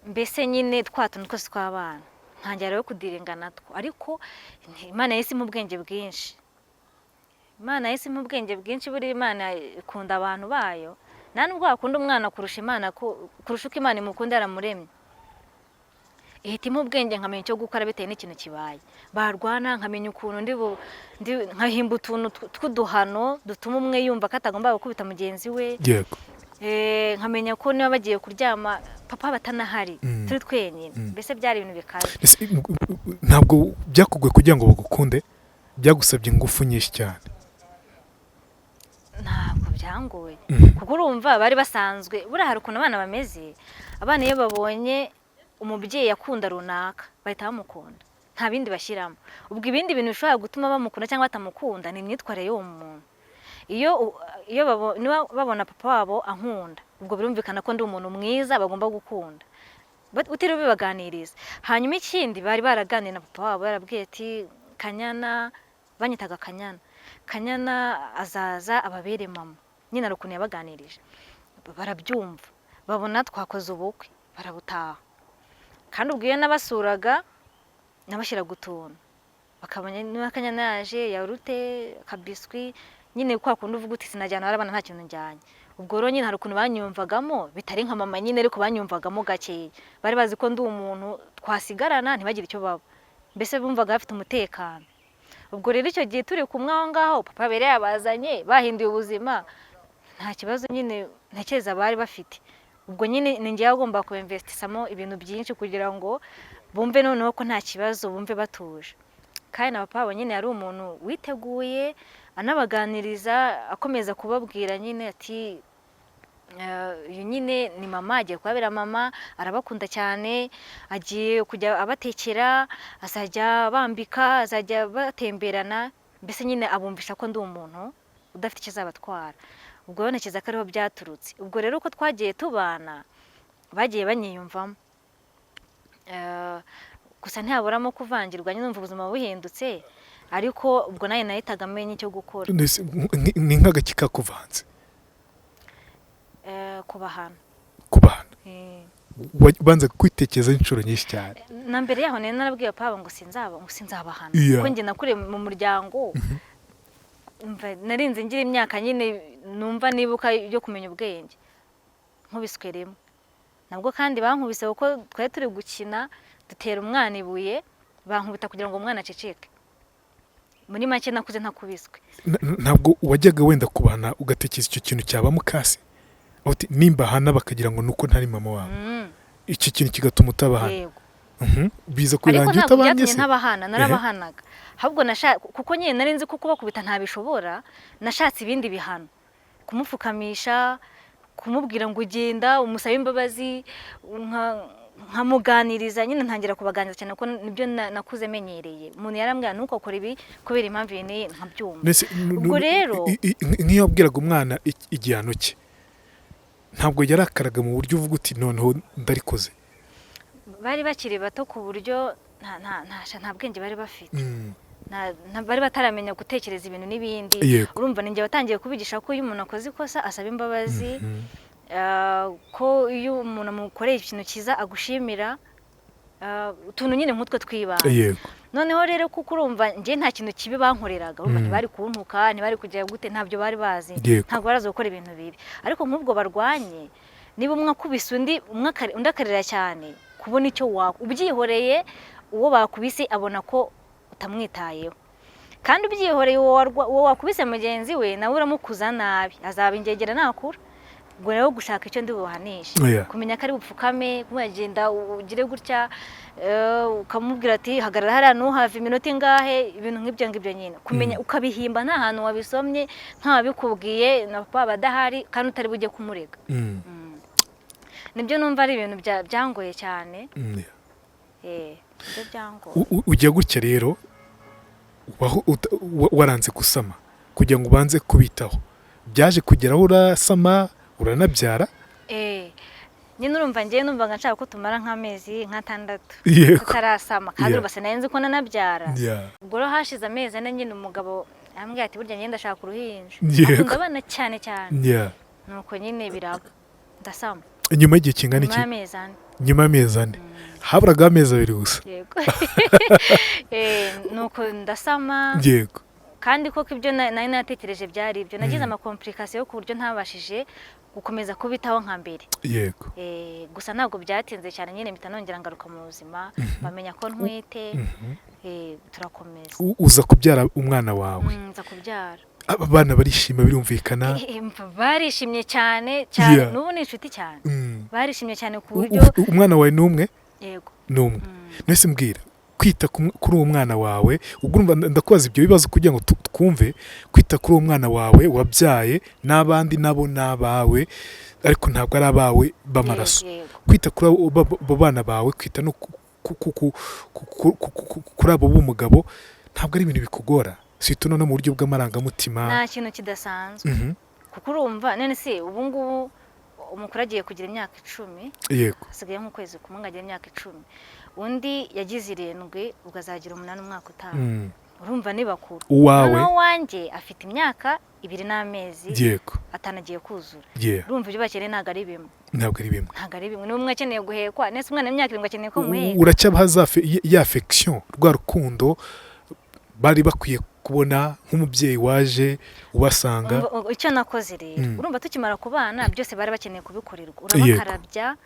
mbese nyine twa tuntu twose tw'abana ntangira rero kudiringa natwo. Ariko Imana yahise impa ubwenge bwinshi, Imana yahise impa ubwenge bwinshi. Buriya Imana ikunda abantu bayo, nta nubwo wakunda umwana kurusha Imana, kurusha uko Imana imukunda yaramuremye. Ihita impa ubwenge, nkamenya icyo gukora bitewe n'ikintu kibaye. Barwana nkamenya ukuntu nkahimba utuntu tw'uduhano dutuma umwe yumva ko atagomba gukubita mugenzi we. Nkamenya ko niba bagiye kuryama papa batanahari, turi twenyine, mbese byari ibintu bikaze. Ese, ntabwo byakugoye kugira ngo bagukunde? Byagusabye ingufu nyinshi cyane? Ntabwo byangoye, kuko urumva bari basanzwe. Buriya hari ukuntu abana bameze, abana iyo babonye umubyeyi akunda runaka bahita bamukunda, nta bindi bashyiramo. Ubwo ibindi bintu bishobora gutuma bamukunda cyangwa batamukunda ni imyitwarire y'uwo muntu. Iyo niba babona papa wabo ankunda, ubwo birumvikana ko ndi umuntu mwiza bagomba gukunda, utiriwe ubibaganiriza. Hanyuma ikindi, bari baraganiriye na papa wabo, yarabwiye ati Kanyana, banyitaga Kanyana, Kanyana azaza ababere mama. Nyine hari ukuntu yabaganirije barabyumva. Babona twakoze ubukwe barabutaha. Kandi ubwo iyo nabasuraga nabashyiraga utuntu, bakabona niba akanyana yaje, yawurute, akabiswi nyine, kwa kundi uvuga uti sinajyana abana nta kintu njyanye. Ubwo rero nyine hari ukuntu banyumvagamo, bitari nka mama nyine, ariko banyumvagamo gakeya. Bari bazi ko ndi umuntu twasigarana ntibagire icyo baba, mbese bumvaga bafite umutekano. Ubwo rero icyo gihe turi kumwe aho ngaho, papa yari yabazanye, bahinduye ubuzima, nta kibazo nyine ntekereza bari bafite. Ubwo nyine ni njyewe agomba kubinvestisamo ibintu byinshi kugira ngo bumve noneho ko nta kibazo, bumve batuje. Kandi na papa wabo nyine yari umuntu witeguye, anabaganiriza, akomeza kubabwira nyine ati uyu nyine ni mama, agiye kuhabera mama, arabakunda cyane, agiye kujya abatekera, azajya bambika, azajya batemberana, mbese nyine abumvisha ko ndi umuntu udafite icyo azabatwara. Ubwo rero ntekereza ko ariho byaturutse. Ubwo rero uko twagiye tubana bagiye banyiyumvamo. Gusa ntihaburamo kuvangirwa nyine, numva ubuzima buhindutse, ariko ubwo nawe nahitaga menya icyo gukora. Ni nk'agaki kakuvanze? Kubahana. Kubahana. Ubanza kwitekerezaho inshuro nyinshi cyane. Na mbere yaho nari narabwiye papa ngo sinzaba, ngo sinzabahana, kuko njye nakuriye mu muryango, narinze ngira imyaka nyine numva nibuka yo kumenya ubwenge nkubiswe rimwe. Nabwo kandi bankubise kuko twari turi gukina, dutera umwana ibuye, bankubita kugira ngo umwana aceceke. Muri make nakuze ntakubiswe. Ntabwo wajyaga wenda kubahana ugatekereza icyo kintu cyaba mukasi, uti nimbahana bakagira ngo nuko ntari mama wabo, icyo kintu kigatuma utabahana? Yego. Biza Ariko kurangira ntabwo utabanye byatumye se? ntabahana, narabahanaga. Ahubwo kuko nyine nari nzi ko kubakubita ntabishobora, nashatse ibindi bihano: kumupfukamisha, kumubwira ngo ugenda umusabe imbabazi, nkamuganiriza nyine, ntangira kubaganiriza cyane kuko nibyo nakuze menyereye. Umuntu yarambwira ntukokore ibi kubera impamvu iyi n'iyi, nkabyumva. Mbese Ubwo rero nk'iyo wabwiraga umwana igihano cye, ntabwo yarakaraga mu buryo uvuga uti noneho ndarikoze? Bari bakiri bato ku buryo nta bwenge bari bafite, bari bataramenya gutekereza ibintu n'ibindi. Urumva ninjye watangiye kubigisha ko iyo umuntu akoze ikosa asaba imbabazi, ko iyo umuntu amukoreye ikintu cyiza agushimira, utuntu nyine nk'utwo tw'ibanze. Noneho rero kuko urumva njye nta kintu kibi bankoreraga, urumva ntibari kuntuka, ntibari kujya gute, ntabyo bari bazi, ntabwo barazi gukora ibintu bibi. Ariko nk'ubwo barwanye, niba umwe akubise undi, undi akarira cyane, kubona icyo ubyihoreye, uwo bakubise abona ko utamwitayeho, kandi ubyihoreye uwo wakubise mugenzi we nawe uramukuza nabi, azaba ingegera nakura. Ubwo rero gushaka icyo ndi bubahanishe, kumenya ko ari bupfukame, kumugenda ugire gutya, ukamubwira ati hagarara hariya ntuhave iminota ingahe, ibintu nk'ibyo ngibyo nyine, kumenya ukabihimba nta hantu wabisomye, nta wabikubwiye, na papa badahari, kandi utari bujye kumurega. Nibyo numva ari ibintu byangoye cyane. Nibyo byangoye. Ujya gutya rero waranze gusama kugira ngo ubanze kubitaho, byaje kugera aho urasama uranabyara? Nyine urumva njyewe numvaga nshaka ko tumara nk'amezi nk'atandatu tutarasama, kandi urumva sinari nzi ko nanabyara. Ubwo rero hashize amezi 4 nyine umugabo arambwira ati burya njye ndashaka uruhinja, akunda abana cyane cyane. Nuko nyine biraba, ndasama. Nyuma y'igihe kingana iki? Nyuma y'amezi 4. Nyuma y'amezi 4. Haburaga amezi 2 gusa. Yego. Nuko ndasama. Kandi koko ibyo nari natekereje byari ibyo, nagize amakomplikasiyo ku buryo ntabashije gukomeza kubitaho nka mbere. Gusa ntabwo byatinze cyane nyine, mpita nongera ngaruka mu buzima, bamenya ko ntwite, turakomeza. Uza kubyara umwana wawe? Nza kubyara. Aba bana barishima birumvikana? Barishimye cyane cyane, n'ubu ni inshuti cyane. Barishimye cyane ku buryo Umwana wawe ni umwe? Yego. Ni umwe. Nese mbwira, kwita kuri uwo mwana wawe, ubwo urumva ndakubaza ibyo bibazo kugira ngo twumve, kwita kuri uwo mwana wawe wabyaye n'abandi nabo n'abawe, ariko ntabwo ari abawe b'amaraso. Kwita kuri abo bana bawe, kwita no kuri abo b'umugabo, ntabwo ari ibintu bikugora, si no mu buryo bw'amarangamutima. Nta kintu kidasanzwe. Kuko urumva none se ubu ngubu umukuru agiye kugira imyaka 10. Hasigaye nk'ukwezi kumwe ngo agire imyaka 10. Undi yagize 7, ubwo azagira 8 umwaka utaha. Urumva ni bakuru. Uwawe? Noneho uwanjye afite imyaka 2 n'amezi 5 agiye kuzura. Urumva ibyo bakeneye ntabwo ari bimwe. Ntabwo ari bimwe. Ntabwo ari bimwe. Niba umwe akeneye guhekwa, nese umwana w'imyaka 7 akeneye ko muheka. Uracyabaha ya affection, rwa rukundo bari bakwiye kubona nk'umubyeyi waje ubasanga. Icyo nakoze rero, urumva tukimara kubana byose bari bakeneye kubikorerwa. Urabakarabya,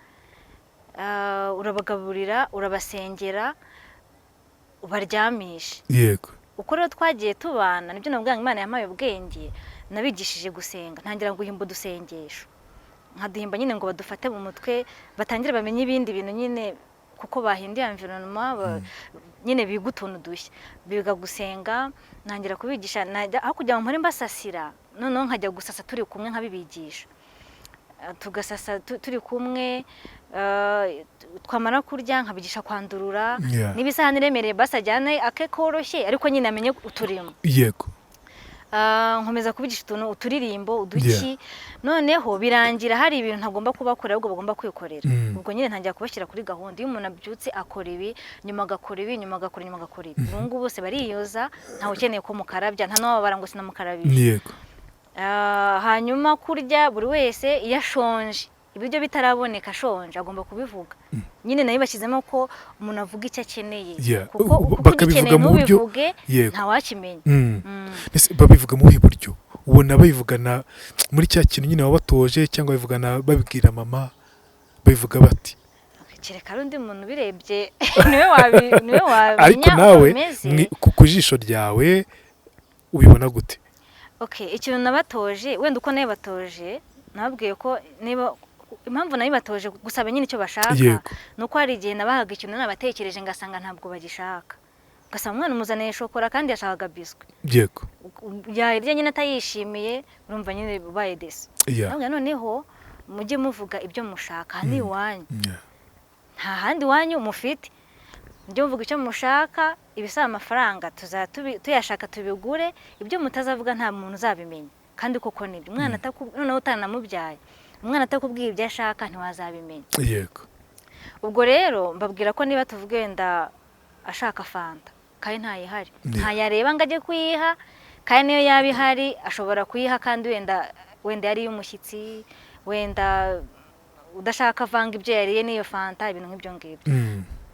urabagaburira, urabasengera, ubaryamisha. Yego. Uko rero twagiye tubana, nibyo navuga ngo Imana yampaye ubwenge, nabigishije gusenga, ntangira guhimba udusengesho. Nkaduhimba nyine ngo badufate mu mutwe, batangire bamenye ibindi bintu nyine kuko bahinduye environment, nyine biga utuntu dushya. Biga gusenga, ntangira kubigisha, aho kugira ngo mpore mbasasira, noneho nkajya gusasa turi kumwe nkabibigisha. Tugasasa turi kumwe, twamara kurya nkabigisha kwandurura. Niba isahani iremereye basi ajyane ake koroshye, ariko nyine amenye uturimo. Yego. Nkomeza kubigisha utuntu, uturirimbo, uduki. Noneho birangira hari ibintu ntagomba kubakorera ahubwo bagomba kwikorera. Ubwo nyine ntangira kubashyira kuri gahunda. Iyo umuntu abyutse akora ibi, nyuma agakora ibi, nyuma agakora, nyuma agakora ibi. Ubu ngubu bose bariyoza, ntawe ukeneye ko mukarabya, nta n'uwababara ngo sinamukarabije. Yego. Hanyuma kurya buri wese iyo ashonje, ibiryo bitaraboneka ashonje agomba kubivuga. Nyine nayo bashyizemo ko umuntu avuga icyo akeneye. Kuko Bakabivuga mu buryo ntawakimenya. Babivuga mu buryo ubona babivugana muri cya kintu nyine wabatoje, cyangwa babivugana babibwira mama, babivuga bati kereka ari undi muntu ubirebye niwe wabimenya. Ariko nawe ku jisho ryawe ubibona gute? Okay, ikintu nabatoje, wenda uko nabatoje, nababwiye ko niba impamvu nabibatoje gusaba nyine icyo bashaka, nuko hari igihe nabahaga ikintu nabatekereje ngasanga ntabwo bagishaka. Ugasanga umwana umuzaniye shokora kandi yashakaga biswi. Yego. Yarya nyine atayishimiye, urumva nyine ubaye desi. Noneho mujye muvuga ibyo mushaka, ni iwanyu. Nta handi iwanyu mufite. Mujye muvuga icyo mushaka, ibisaba amafaranga tuyashaka tubigure, ibyo mutazavuga nta muntu uzabimenya. Kandi koko nibyo, umwana noneho utanamubyaye, umwana atakubwiye ibyo ashaka ntiwazabimenya. Yego. Ubwo rero mbabwira ko niba tuvuge wenda ashaka fanta kandi ntayihari, ntayareba ngo ajye kuyiha, kandi niyo yaba ihari ashobora kuyiha kandi wenda yari iy'umushyitsi, wenda udashaka avanga ibyo yariye n'iyo fanta, ibintu nk'ibyo ngibyo.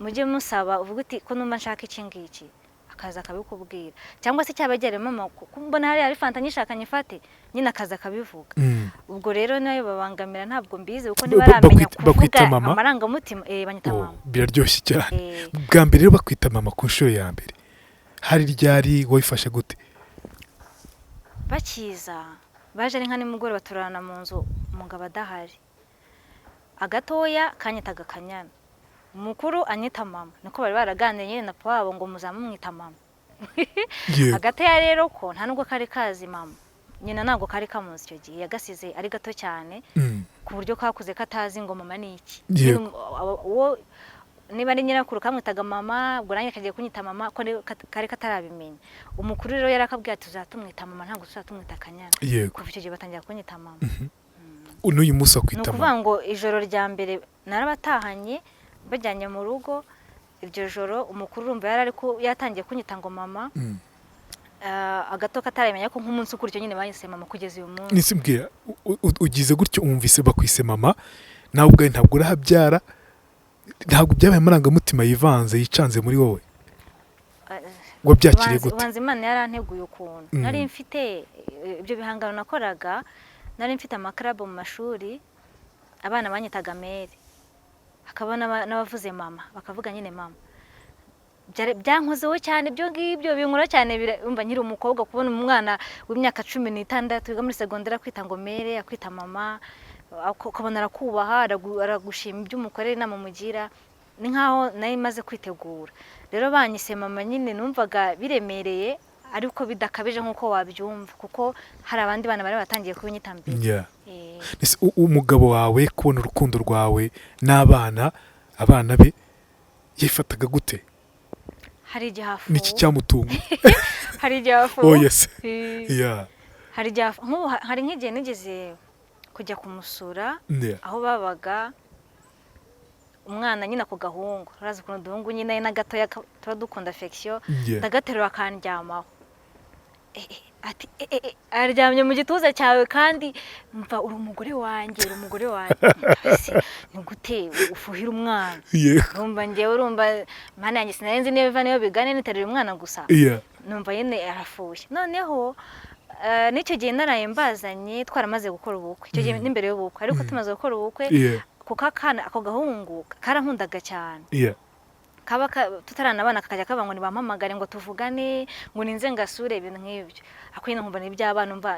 Mujye musaba uvuga uti ko numva nshaka iki ngiki, akaza akabikubwira, cyangwa se cyaba gihari mama mbona hari ari fanta nyishaka nyifate, nyine akaza akabivuga. Ubwo rero nayo babangamira ntabwo mbizi kuko ntibaramenya kuvuga amarangamutima. Banyita mama. Biraryoshye cyane. Bwa mbere rero bakwita mama ku nshuro ya mbere, hari ryari, wayifashe gute? Bakiza baje ari nka nimugoroba turarana mu nzu, umugabo adahari, agatoya kanyitaga Kanyana, umukuru anyita mama, niko bari baraganiriye nyine na papa wabo ngo muzamumwita mama. Agatoya rero ko nta nubwo kari kazi mama, nyina ntabwo kari kamuzi icyo gihe, yagasize ari gato cyane ku buryo kakuze katazi ngo mama ni iki. Uwo niba ari nyirakuru kamwitaga mama, ubwo nanjye kagiye kunyita mama ko kari katarabimenya. Umukuru rero yarakabwiye ati tuzatumwita mama, ntabwo tuzatumwita Kanyana. Kuva icyo gihe batangira kunyita mama. N'uyu munsi akwita mama. Ni ukuvuga ngo ijoro rya mbere narabatahanye bajyanye mu rugo, iryo joro umukuru urumva yari yatangiye kunyita ngo mama. Agato kataramenya ko nk'umunsi ukurikiye nyine banyise mama kugeza uyu munsi. Nisimbwira ugize gutyo umvise bakwise mama, nawe ubwawe ntabwo urahabyara, ntabwo byabaye amarangamutima yivanze yicanze muri wowe, wabyakiriye gute? Ubanza Imana yaranteguye ukuntu nari mfite ibyo bihangano nakoraga, nari mfite amakarabu mu mashuri, abana banyitaga mere, hakaba n'abavuze mama bakavuga nyine mama. Byankozeho cyane ibyo ngibyo binkora cyane, umva nkiri umukobwa kubona umwana w'imyaka 16 wiga muri segonderi akwita ngo mere, akwita mama, ukabona arakubaha, aragushima ibyo umukorera, inama umugira, ni nkaho nari maze kwitegura. Rero banyise mama nyine numvaga biremereye ariko bidakabije nk'uko wabyumva, kuko hari abandi bana bari batangiye kubinyita mbere. Umugabo wawe kubona urukundo rwawe n'abana, abana be yifataga gute? Hari igihe afu. Niki cyamutunga? Hari igihe afu. Oh yes. Hari igihe hari nk'igihe nigeze kujya kumusura aho babaga, umwana nyine ako gahungu, urazi ukuntu uduhungu nyine na gatoya tuba dukunda affection, ndagaterura akandyamaho. Ati aryamye mu gituza cyawe kandi mva uri umugore wanjye, uri umugore wanjye. Ni gute ufuhira umwana? Urumva njyewe, urumva mana yanjye, sinari nzi niba biva niyo bigane niterera umwana gusa. Numva nyine arafushye. Noneho n'icyo gihe naraye mbazanye, twaramaze gukora ubukwe icyo gihe, n'imbere y'ubukwe, ariko tumaze gukora ubukwe, kuko akana ako gahungu karankundaga cyane, kaba tutaranabana kakajya kaba ngo nibampamagare ngo tuvugane, ngo ninze ngasure, ibintu nk'ibyo. Ako nyine nkumva ni iby'abana, umva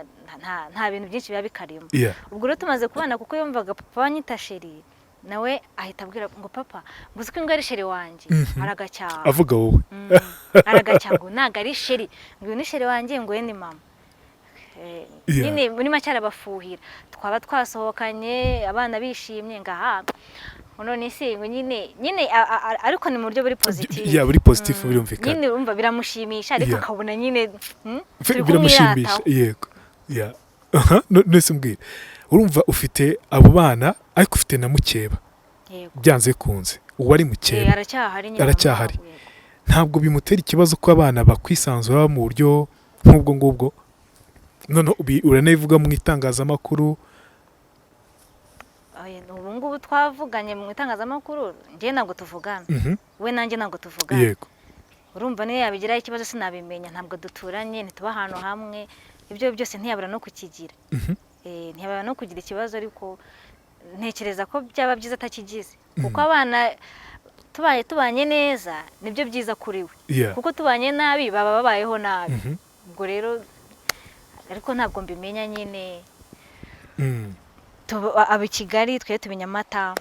nta bintu byinshi biba bikarimo. Ubwo rero tumaze kubana, kuko yumvaga papa wanyita chéri, nawe ahita abwira ngo papa ngo uzi ko ngo ari chéri wanjye. Aragacyaha. Avuga wowe. Aragacyaha ngo ntabwo ari chéri, ngo uyu ni chéri wanjye, ngo we ni mama. Nyine muri make arabafuhira. Twaba twasohokanye abana bishimye, ngaha none se ngo nyine ariko ni mu buryo buri positive. Yeah, buri positive, birumvikana. Nyine urumva biramushimisha, ariko akabona nyine turi Biramushimisha. kumwirataho. Yego, yeah. Aha, none mbwira, urumva ufite abo bana, ariko ufite na mukeba. Yego. Byanze bikunze uwo ari mukeba. Aracyahari nyine. Aracyahari. Yego. Ntabwo bimutera ikibazo ko abana bakwisanzura mu buryo nk'ubwo ngubwo? Noneho uranabivuga mu itangazamakuru. Oya, ubu ngubu twavuganye mu itangazamakuru, njyewe ntabwo tuvugana. We nanjye ntabwo tuvugana. Urumva niyo yabigiraho ikibazo sinabimenya, ntabwo duturanye, ntituba ahantu hamwe. Ibyo byose ntiyabura no kukigira. Ntiyabura no kugira ikibazo, ariko ntekereza ko byaba byiza atakigize, kuko abana tubaye tubanye neza nibyo byiza kuri we, kuko tubanye nabi baba babayeho nabi. Ubwo rero ariko ntabwo mbimenya nyine. Aba i Kigali, twe tuba i Nyamata,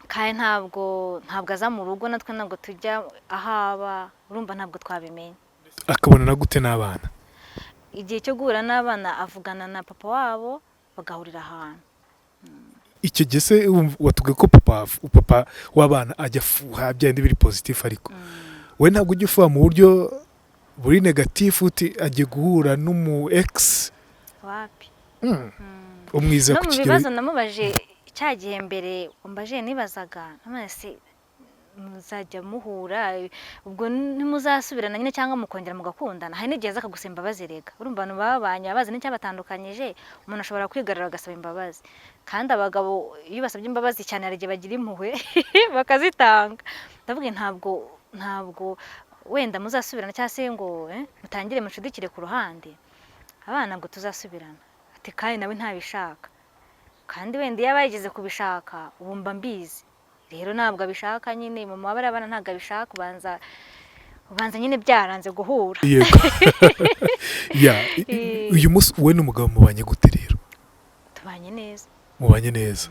kandi ntabwo aza mu rugo, natwe ntabwo tujya aho aba. Urumva ntabwo twabimenya. Akabonana gute n'abana? Igihe cyo guhura n'abana avugana na papa wabo, bagahurira ahantu. Icyo gihe se watubwiye ko papa w'abana ajya afuha bya bindi biri positif, ariko we ntabwo ujya ufuha mu buryo buri négatif, uti agiye guhura n'umu ex? Wapi. Umwiza No ku mu kigero. bibazo namubaje cya gihe mbere umbaje, nibazaga none se muzajya muhura, ubwo ntimuzasubirana nyine cyangwa mukongera mugakundana? Hari n'igihe aza akagusaba imbabazi. Rega urumva abantu babanye bazi n'icyabatandukanyije, umuntu ashobora kwigarura agasaba imbabazi. Kandi abagabo iyo basabye imbabazi cyane hari igihe bagira impuhwe bakazitanga. Ndavuga ntabwo wenda muzasubirana cyangwa se ngo mutangire mucudikire ku ruhande abana, ngo tuzasubirana. Ati kandi nawe ntabishaka, kandi wenda iyo aba yigeze kubishaka ubu mba mbizi. Rero ntabwo abishaka nyine, mu mabara y'abana ntabwo abishaka, ubanza nyine byaranze guhura. Yego, ya. Uyu munsi wowe n'umugabo mubanye gute rero? Tubanye neza. Mubanye neza.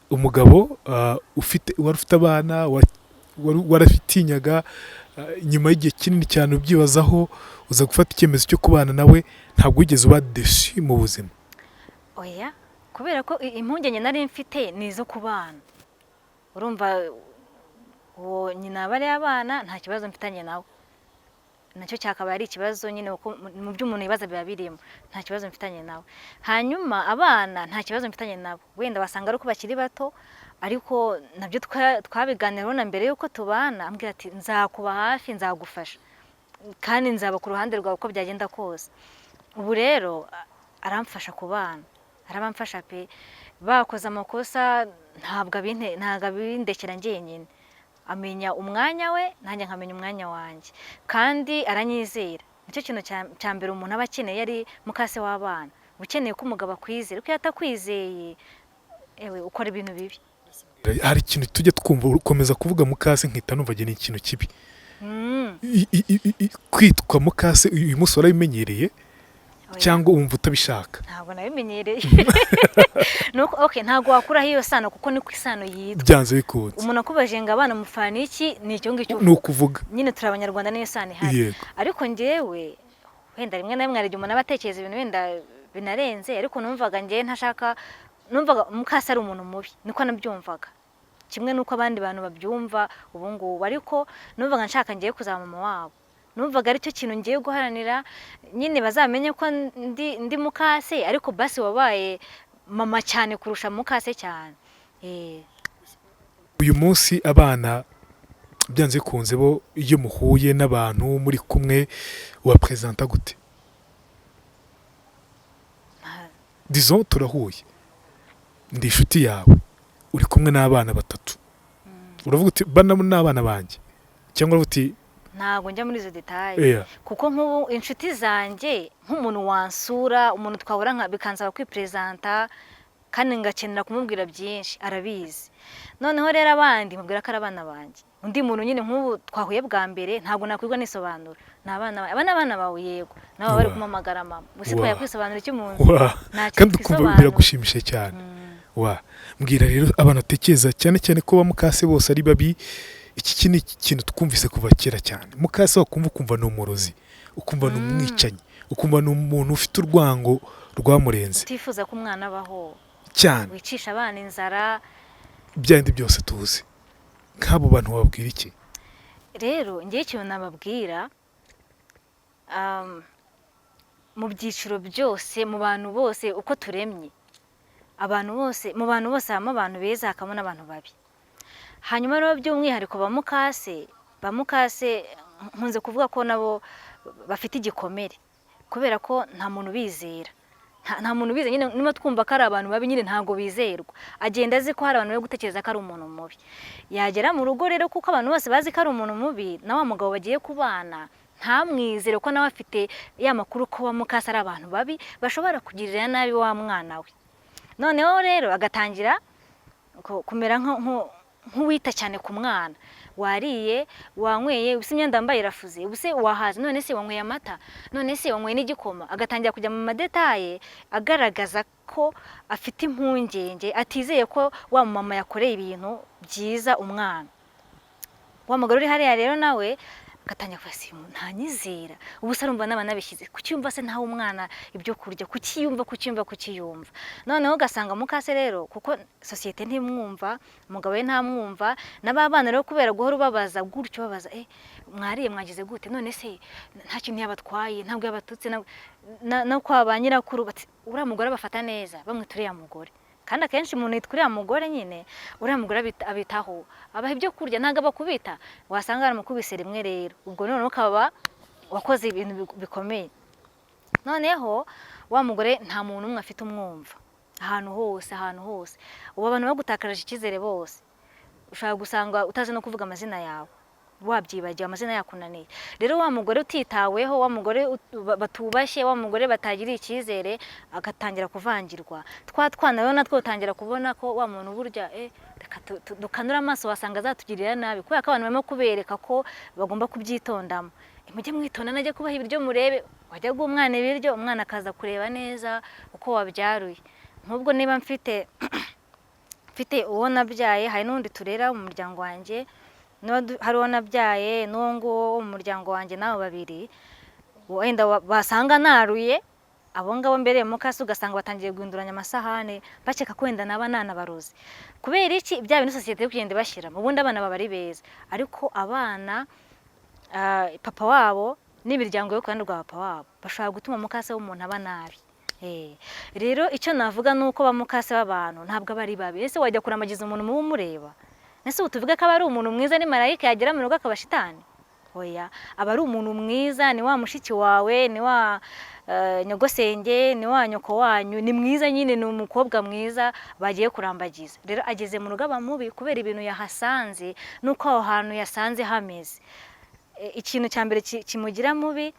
Umugabo ufite, wari ufite abana, waratinyaga, nyuma y'igihe kinini cyane ubyibazaho uza gufata icyemezo cyo kubana nawe, ntabwo wigeze uba déçu mu buzima? Oya, kubera ko impungenge nari mfite ni izo ku bana. Urumva uwo nyina bariya abana nta kibazo mfitanye nawe, nacyo cyakabaye ari ikibazo nyine, kuko mu byo umuntu yibaza biba birimo. Nta kibazo mfitanye nawe. Hanyuma abana nta kibazo mfitanye nabo, wenda basanga ari uko bakiri bato, ariko nabyo twabiganiraho na mbere y'uko tubana, ambwira ati nzakuba hafi, nzagufasha kandi nzaba ku ruhande rwawe uko byagenda kose. Ubu rero aramfasha ku bana, arabamfasha pe. Bakoze amakosa ntabwo abindekera njyenyine, amenya umwanya we nanjye nkamenya umwanya wanjye, kandi aranyizera. Nicyo kintu cya mbere umuntu aba akeneye ari mukase w'abana, uba ukeneye ko umugabo akwizera, kuko iyo atakwizeye ewe ukora ibintu bibi. Hari ikintu tujya twumva, ukomeza kuvuga mukase nkita numva ni ikintu kibi. Kwitwa mukase uyu munsi warabimenyereye? Oya. Cyangwa wumva utabishaka? Ntabwo nabimenyereye. Nuko okay, ntabwo wakuraho iyo sano, kuko niko isano yitwa. Byanze bikunze. Umuntu akubajije ngo abana mufana iki, ni icyo ngicyo. Ni ukuvuga. Nyine turi Abanyarwanda, niyo sano ihari. Ariko njyewe wenda rimwe na rimwe hari igihe umuntu aba atekereza ibintu wenda binarenze, ariko numvaga njyewe ntashaka, numvaga mukase ari umuntu mubi, niko nabyumvaga, kimwe n'uko abandi bantu babyumva ubu ngubu. Ariko numvaga nshaka ngiye kuzaba mama wabo, numvaga aricyo kintu ngiye guharanira nyine, bazamenye ko ndi mukase, ariko basi wabaye mama cyane kurusha mukase cyane. Uyu munsi abana byanze bikunze bo iyo muhuye n'abantu muri kumwe ubapresenta gute? Disons turahuye, ndi inshuti yawe, uri kumwe n'abana batatu, uravuga uti: "Bana ni abana banjye," cyangwa uravuga uti? Ntabwo njya muri izo détails, kuko nk'ubu inshuti zanjye, nk'umuntu wansura, umuntu twahura nka bikansaba kwiperezanta kandi ngakenera kumubwira byinshi, arabizi. Noneho rero abandi mubwira ko ari abana banjye. Undi muntu nyine nk'ubu twahuye bwa mbere, ntabwo nakwirwa nisobanura ni abana bawe, aba ni abana bawe. Yego, nabo bari kumpamagara mama gusa. Twajya kwisobanura icyo umuntu nta kintu Kandi ukumva twisobanura. biragushimishije cyane. Wa mbwira rero, abantu batekereza cyane cyane ko ba mukase bose ari babi, iki ni ikintu twumvise kuva kera cyane. Mukase wakumva, ukumva ni umurozi, ukumva ni umwicanyi, ukumva ni umuntu ufite urwango rwamurenze. Utifuza ko umwana abaho. Cyane. Wicisha abana inzara. Bya bindi byose tuzi. Nk'abo bantu wabwira iki? Rero ngewe ikintu nababwira, mu byiciro byose, mu bantu bose, uko turemye abantu bose, mu bantu bose habamo abantu beza, hakabamo n'abantu babi. Hanyuma rero by'umwihariko ba mukase, ba mukase nkunze kuvuga ko nabo bafite igikomere, kubera ko nta muntu ubizera. Nta muntu ubizera nyine. Niba twumva ko ari abantu babi nyine, ntabwo bizerwa. Agenda azi ko hari abantu bari gutekereza ko ari umuntu mubi. Yagera mu rugo rero, kuko abantu bose bazi ko ari umuntu mubi, na wa mugabo bagiye kubana ntamwizere, ko nawe afite ya makuru ko wa mukase ari abantu babi bashobora kugirira nabi wa mwana we. Noneho rero agatangira kumera nk'uwita cyane ku mwana: wariye, wanyweye, ubuse imyenda wambaye irafuze, ubuse wahaze, none se wanyweye amata, none se wanyweye n'igikoma? Agatangira kujya mu ma détails agaragaza ko afite impungenge, atizeye ko wa mama yakoreye ibintu byiza umwana. Wa mugore uri hariya rero nawe agatangira kuvuga: "Si ntanyizera, ubu se arumva naba nabishyize kuki? Yumva se ntawe umwana ibyo kurya? Kuki yumva, kuki yumva, kuki yumva?" Noneho ugasanga mukase rero, kuko sosiyete ntimwumva, umugabo we ntamwumva, n'aba bana rero kubera guhora ubabaza gutyo, babaza: "Mwariye, mwagize gute? None se nta kintu yabatwaye, ntabwo yabatutse?" No kwa ba nyirakuru bati: "Uriya mugore abafata neza." Bamwita uriya mugore, kandi akenshi umuntu yitwa uriya mugore nyine, uriya mugore abitaho, abaha ibyo kurya, ntabwo abakubita. Wasanga yaramukubise rimwe rero, ubwo noneho ukaba wakoze ibintu bikomeye. Noneho wa mugore nta muntu umwe afite umwumva ahantu hose, ahantu hose. Ubu abantu bagutakarije icyizere bose, ushobora gusanga utazi no kuvuga amazina yawe, wabyibagiwe, amazina yakunaniye. Rero wa mugore utitaweho, wa mugore batubashye, wa mugore batagiriye icyizere, agatangira kuvangirwa. Twa twana rero natwo utangira kubona ko wa muntu burya, reka dukanure amaso, wasanga azatugirira nabi, kubera ko abantu barimo kubereka ko bagomba kubyitondamo. Mujye mwitonda, najya kubaha ibiryo murebe. Wajya guha umwana ibiryo, umwana akaza kureba neza uko wabyaruye. Nk'ubwo niba mfite uwo nabyaye, hari n'undi turera mu muryango wanjye, niba hari uwo nabyaye n'uwo nguwo wo mu muryango wanjye, n'abo babiri wenda basanga naruye abo ngabo mbere mukasi, ugasanga batangiye guhinduranya amasahane, bakeka ko wenda naba nanabarozi. Kubera iki? Bya bintu sosiyete iri kugenda ibashyiramo. Ubundi abana baba ari beza, ariko abana, papa wabo n'imiryango yo ku ruhande rwa papa wabo bashobora gutuma mukase w'umuntu aba nabi. Rero icyo navuga ni uko ba mukase b'abantu ntabwo aba ari babi. Ese wajya kuramagiza umuntu muba umureba? Ese ubu tuvuge ko aba ari umuntu mwiza, ni marayika, yagera mu rugo akaba shitani? Oya, aba ari umuntu mwiza, ni wa mushiki wawe, ni wa nyogosenge, ni wa nyoko wanyu, ni mwiza nyine, ni umukobwa mwiza bagiye kurambagiza. Rero ageze mu rugo aba mubi kubera ibintu yahasanze n'uko aho hantu yasanze hameze. Ikintu cya mbere kimugira mubi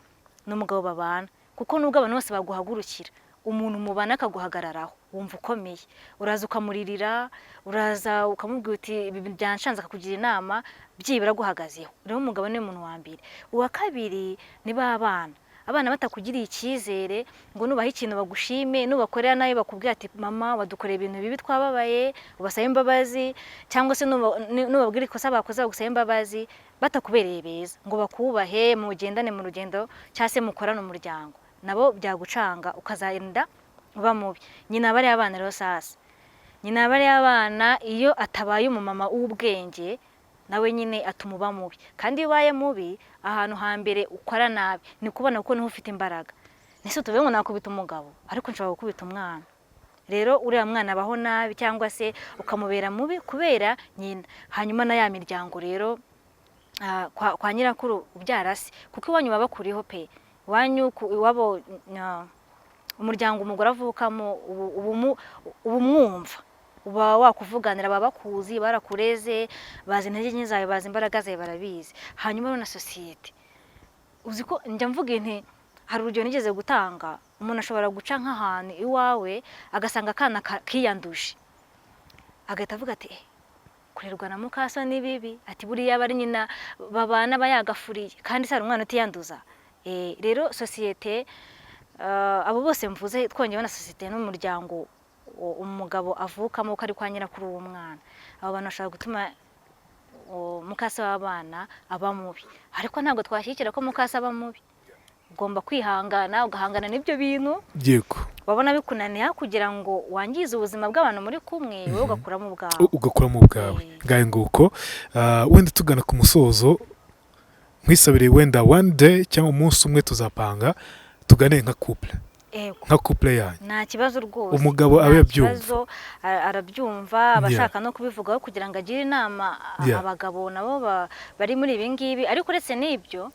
ni umugabo babana, kuko nubwo abantu bose baguhagurukira, umuntu mubana akaguhagararaho, wumva ukomeye. Uraza ukamuririra, uraza ukamubwira uti: "Ibi byanshanze," akakugira inama, byibura aguhagazeho. Rero umugabo ni umuntu wa mbere. Uwa kabiri ni ba bana. Abana batakugiriye icyizere ngo nubahe ikintu bagushime, nubakorera nabi bakubwira ati: "Mama, wadukoreye ibintu bibi, twababaye," ubasabe imbabazi, cyangwa se nubabwira ikosa bakoze bagusabe imbabazi, batakubereye beza ngo bakubahe, mugendane mu rugendo cyangwa se mukorane umuryango, nabo byagucanga ukazagenda uba mubi. Nyina bariya abana rero sasa, nyina bariya abana iyo atabaye umumama w'ubwenge, nawe nyine atuma uba mubi. Kandi iyo ubaye mubi, ahantu hambere ukora nabi ni kubona, kuko niho ufite imbaraga. Ese tuvuge ngo nakubita umugabo, ariko nshobora gukubita umwana? Rero uriya mwana abaho nabi cyangwa se ukamubera mubi kubera nyina. Hanyuma na ya miryango rero, kwa nyirakuru ubyara se, kuko iwanyu baba bakuriho pe, iwanyu iwabo. Umuryango umugore avukamo uba umwumva, uba wakuvuganira, baba bakuzi, barakureze, bazi intege nke zawe, bazi imbaraga zawe, barabizi. Hanyuma rero na sosiyete, uzi ko njya mvuga inti, hari urugero nigeze gutanga: umuntu ashobora guca nk'ahantu iwawe agasanga akana kiyanduje, agahita avuga ati: "Eh, kurerwa na mukaso ni bibi," ati: "Buriya aba ari nyina babana aba yagafuriye, kandi se hari umwana utiyanduza?" Rero sosiyete, abo bose mvuze twongeyeho na sosiyete n'umuryango umugabo avukamo ko ari kwa nyirakuru w'umwana, abo bantu bashobora gutuma mukase w'abana aba mubi. Ariko ntabwo twashyigikira ko mukase aba mubi. Ugomba kwihangana, ugahangana n'ibyo bintu. Wabona bikunaniye, kugira ngo wangize ubuzima bw'abantu muri kumwe, wowe ugakuramo ubwawe. Ugakuramo ubwawe. Ngahe nguko. Wenda tugana ku musozo, nkwisabire wenda one day cyangwa umunsi umwe tuzapanga tugane nka couple, nka couple yanyu. Nta kibazo rwose. Umugabo Nta abe abyumva. kibazo, arabyumva, aba ashaka no kubivugaho kugira ngo agire inama abagabo nabo bari muri ibi ngibi. Ariko uretse n'ibyo,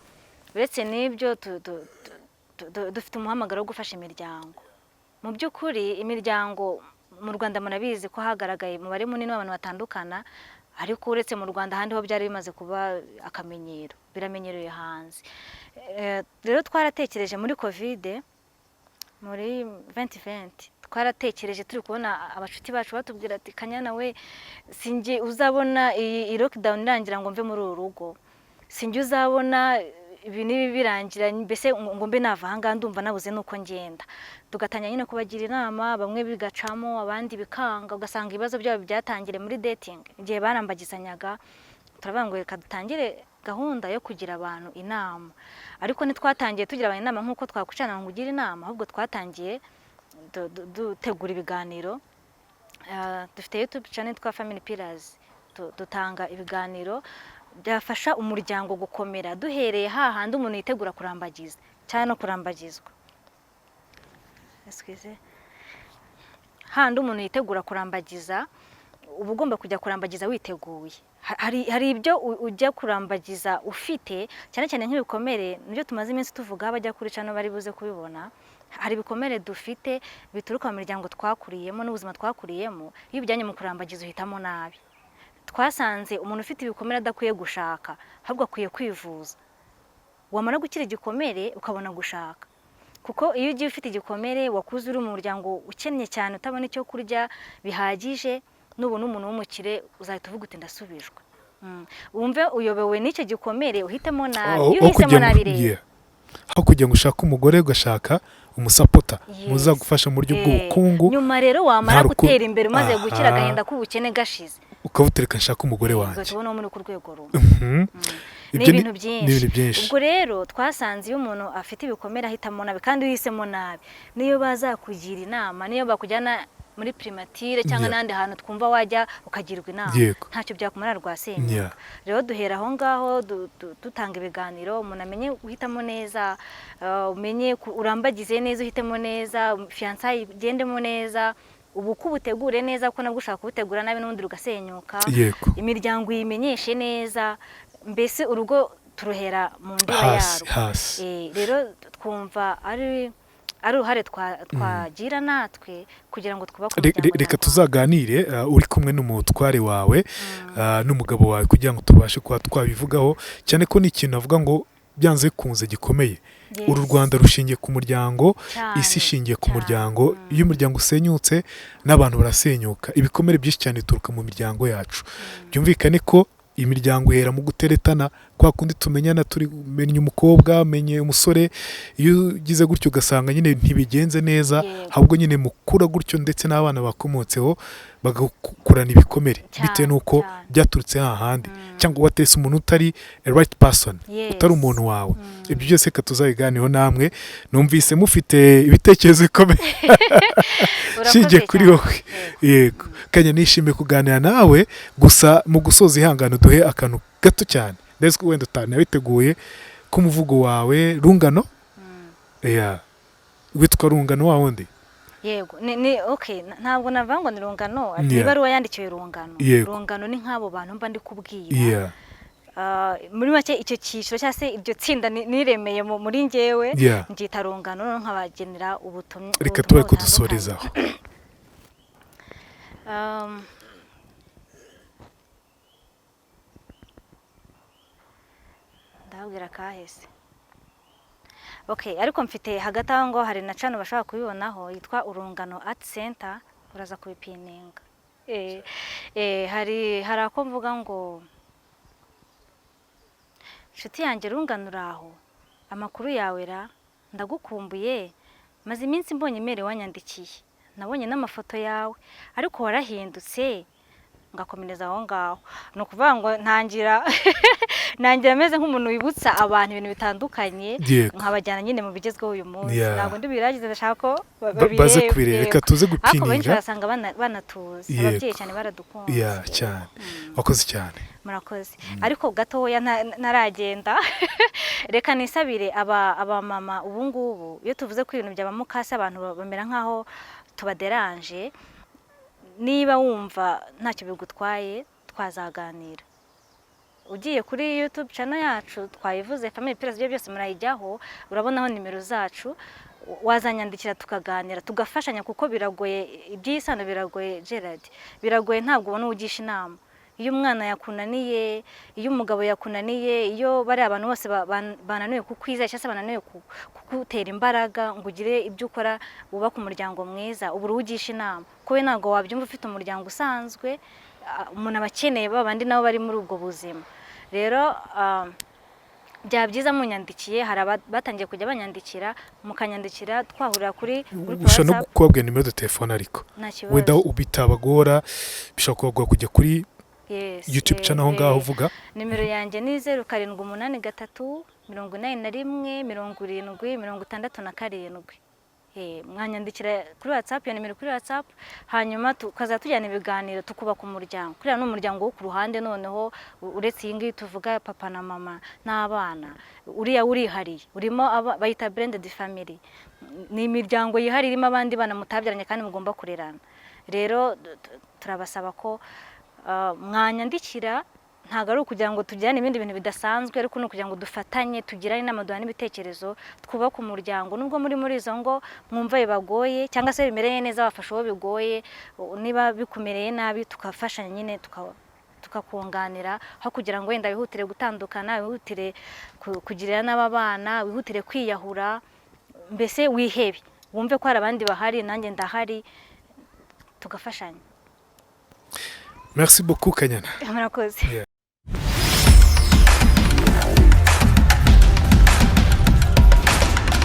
dufite umuhamagaro wo gufasha imiryango. Mu by'ukuri imiryango mu Rwanda, murabizi ko hagaragaye umubare munini w'abantu batandukana. Ariko uretse mu Rwanda, ahandi ho byari bimaze kuba akamenyero, biramenyerewe hanze. Rero twaratekereje muri Covid, muri 2020, twaratekereje turi kubona abacuti bacu batubwira ati: "Kanyana we, sinjye uzabona iyi lockdown irangira ngo mve muri uru rugo, sinjye uzabona ibi n'ibi birangira, mbese ngo mbe nava aha ngaha, ndumva nabuze n'uko ngenda." Tugatangira nyine kubagira inama, bamwe bigacamo, abandi bikanga, ugasanga ibibazo byabo byatangiriye muri dating, igihe barambagizanyaga. Turavuga ngo reka dutangire gahunda yo kugira abantu inama. Ariko ntitwatangiye tugira abantu inama nk'uko twakwicarana ngo ugire inama, ahubwo twatangiye dutegura ibiganiro. Dufite YouTube channel yitwa Family Pillars. Dutanga ibiganiro byafasha umuryango gukomera, duhereye hahandi umuntu yitegura kurambagiza cyangwa no kurambagizwa. Excuse. Handi umuntu yitegura kurambagiza, uba ugomba kujya kurambagiza witeguye. Hari ibyo ujya kurambagiza ufite, cyane cyane nk'ibikomere, nibyo tumaze iminsi tuvuga. Bajya kuri channel bari buze kubibona. Hari ibikomere dufite bituruka mu miryango twakuriyemo n'ubuzima twakuriyemo. Iyo ubijyanye mu kurambagiza, uhitamo nabi. Twasanze umuntu ufite ibikomere adakwiye gushaka, ahubwo akwiye kwivuza, wamara gukira igikomere ukabona gushaka. Kuko iyo ugiye ufite igikomere, wakuze uri mu muryango ukennye cyane, utabona icyo kurya bihagije, nubona umuntu w'umukire uzahita uvuga uti: "Ndasubijwe." Wumve uyobewe n'icyo gikomere, uhitemo nabi. Aho Iyo aho uhisemo kugira ngo nabi rero, aho kugira ngo ushake umugore, ugashaka umusapota muzagufasha mu buryo bw'ubukungu. Nyuma rero wamara Nta gutera imbere, umaze gukira, agahinda k'ubukene gashize, ukabutereka: "Nshaka umugore wanjye." Ugahita ubona muri ku rwego rumwe. Ni Ibyo ibintu byinshi. Ni ibintu byinshi. Ubwo rero twasanze iyo umuntu afite ibikomere ahitamo nabi, kandi iyo uhisemo nabi, niyo bazakugira inama, niyo bakujyana muri primature cyangwa n'ahandi hantu twumva wajya ukagirwa inama, ntacyo byakumara, rwasenyuka. Rero duhera aho ngaho dutanga ibiganiro, umuntu amenye guhitamo neza, umenye urambagize neza, uhitemo neza, fiançailles igendemo neza, ubukwe ubutegure neza, kuko nabwo ushaka kubutegura nabi n'ubundi rugasenyuka. Imiryango uyimenyeshe neza, mbese urugo turuhera mu ndiba Hasi yarwo. hasi. Rero twumva ari uruhare twagira natwe kugira ngo twubake umuryango Reka nyarwanda. tuzaganire uri kumwe n'umutware wawe, n'umugabo wawe, kugira ngo tubashe kuba twabivugaho cyane, ko ni ikintu avuga ngo byanze bikunze gikomeye. Uru Rwanda rushingiye ku muryango, isi ishingiye ku muryango. Iyo umuryango usenyutse, n'abantu barasenyuka. Ibikomere byinshi cyane bituruka mu miryango yacu. Byumvikane ko imiryango ihera mu guteretana, kwa kundi tumenyana, turi menye umukobwa, menye umusore. Iyo ugize gutyo ugasanga nyine ntibigenze neza, ahubwo nyine mukura gutyo, ndetse n'abana bakomotseho bagakurana ibikomere bitewe n'uko byaturutse hahandi, cyangwa watese umuntu utari a right person, utari umuntu wawe. Ibyo byose reka tuzabiganireho namwe. Numvise mufite ibitekerezo bikomeye Urakoze nshingiye kuri cyane. wowe. Yego Kanya, nishimiye kuganira nawe. Gusa mu gusoza, ihangane duhe akantu gato cyane, ndetse ko wenda utanabiteguye, k'umuvugo wawe Rungano. Yeah. Witwa Rungano wa wundi? Yego, ni okay, ntabwo navuga ngo ni Rungano, ni ibaruwa yandikiwe Rungano. Rungano ni nk'abo bantu mba ndi kubwira. Muri make icyo cyiciro cyangwa se iryo tsinda niremeye muri njyewe, nbyita rungano, noneho nkabagenera ubutumwa. Reka Ubutumwa tube butandukanye. Kudusorezaho. Ndababwira kahise. Okay, ariko mfite hagati aho ngo hari na channel bashobora kubibonaho yitwa Urungano Art Center, uraza kubipininga. Hari ako mvuga ngo: "Nshuti yanjye rungano, uraho? Amakuru yawe ra? Ndagukumbuye. Maze iminsi mbonye email wanyandikiye, nabonye n'amafoto yawe, ariko warahindutse." Ngakomereza aho ngaho. Ni ukuvuga ngo ntangira meze nk'umuntu wibutsa abantu ibintu bitandukanye, nkabajyana nyine mu bigezweho uyu munsi. Ntabwo ndi biragize, ndashaka ko Baze babireba. kubireba. Reka tuze Ariko benshi gupininga. barasanga banatuzi. Ababyeyi cyane baradukunze. Yeah, cyane. Wakoze cyane. Murakoze. Ariko gatoya ntaragenda, reka nisabire abamama. Ubu ngubu iyo tuvuze ko ibintu byaba mukase, abantu bamera nk'aho tubaderanje. Niba wumva ntacyo bigutwaye, twazaganira. Ugiye kuri YouTube channel yacu, twayivuze, Family Pillars, ibyo byose murayijyaho, urabonaho nimero zacu, wazanyandikira tukaganira, tugafashanya, kuko biragoye. Iby'iyi sano biragoye, Gerard, biragoye. Ntabwo ubona ugisha inama iyo umwana yakunaniye, iyo umugabo yakunaniye, iyo bari abantu bose bananiwe kukwizera cyangwa se bananiwe kugutera imbaraga ngo ugire ibyo ukora wubake umuryango mwiza, ubura ugisha inama. Kuko we ntabwo wabyumva ufite umuryango usanzwe. Umuntu aba akeneye ba bandi nabo bari muri ubwo buzima. Rero byaba byiza munyandikiye. Hari batangiye kujya banyandikira, mukanyandikira, twahurira kuri group Ushobora no WhatsApp. kubabwira nimero de telefone ariko. Nta kibazo. Wenda bitabagora, bishobora kubagora kujya kuri YouTube channel aho ngaho uvuga. Nimero yanjye ni 0783 81 70 67. Mwanyandikira kuri WhatsApp, iyo nimero kuri WhatsApp, hanyuma tukazajya tujyana ibiganiro, tukubaka umuryango. Kuriya ni umuryango wo ku ruhande noneho, uretse iyi ngiyi tuvuga papa na mama n'abana, uriya urihariye, urimo bayita blended family. Ni imiryango yihariye irimo abandi bana mutabyaranye kandi mugomba kurerana. Rero turabasaba ko mwanyandikira. Ntabwo ari ukugira ngo tugirane ibindi bintu bidasanzwe, ariko ni ukugira ngo dufatanye, tugirane inama, duhane ibitekerezo, twubake umuryango. Nubwo muri izo ngo mwumva bibagoye cyangwa se bimereye neza, bafasha uwo bigoye. Niba bikumereye nabi, tukafashanya nyine, tukakunganira, aho kugira ngo wenda wihutire gutandukana, wihutire kugirira n'aba bana, wihutire kwiyahura, mbese wihebe, wumve ko hari abandi bahari, nanjye ndahari, tugafashanya. Merci beaucoup, Kanyana. Murakoze. Yeah.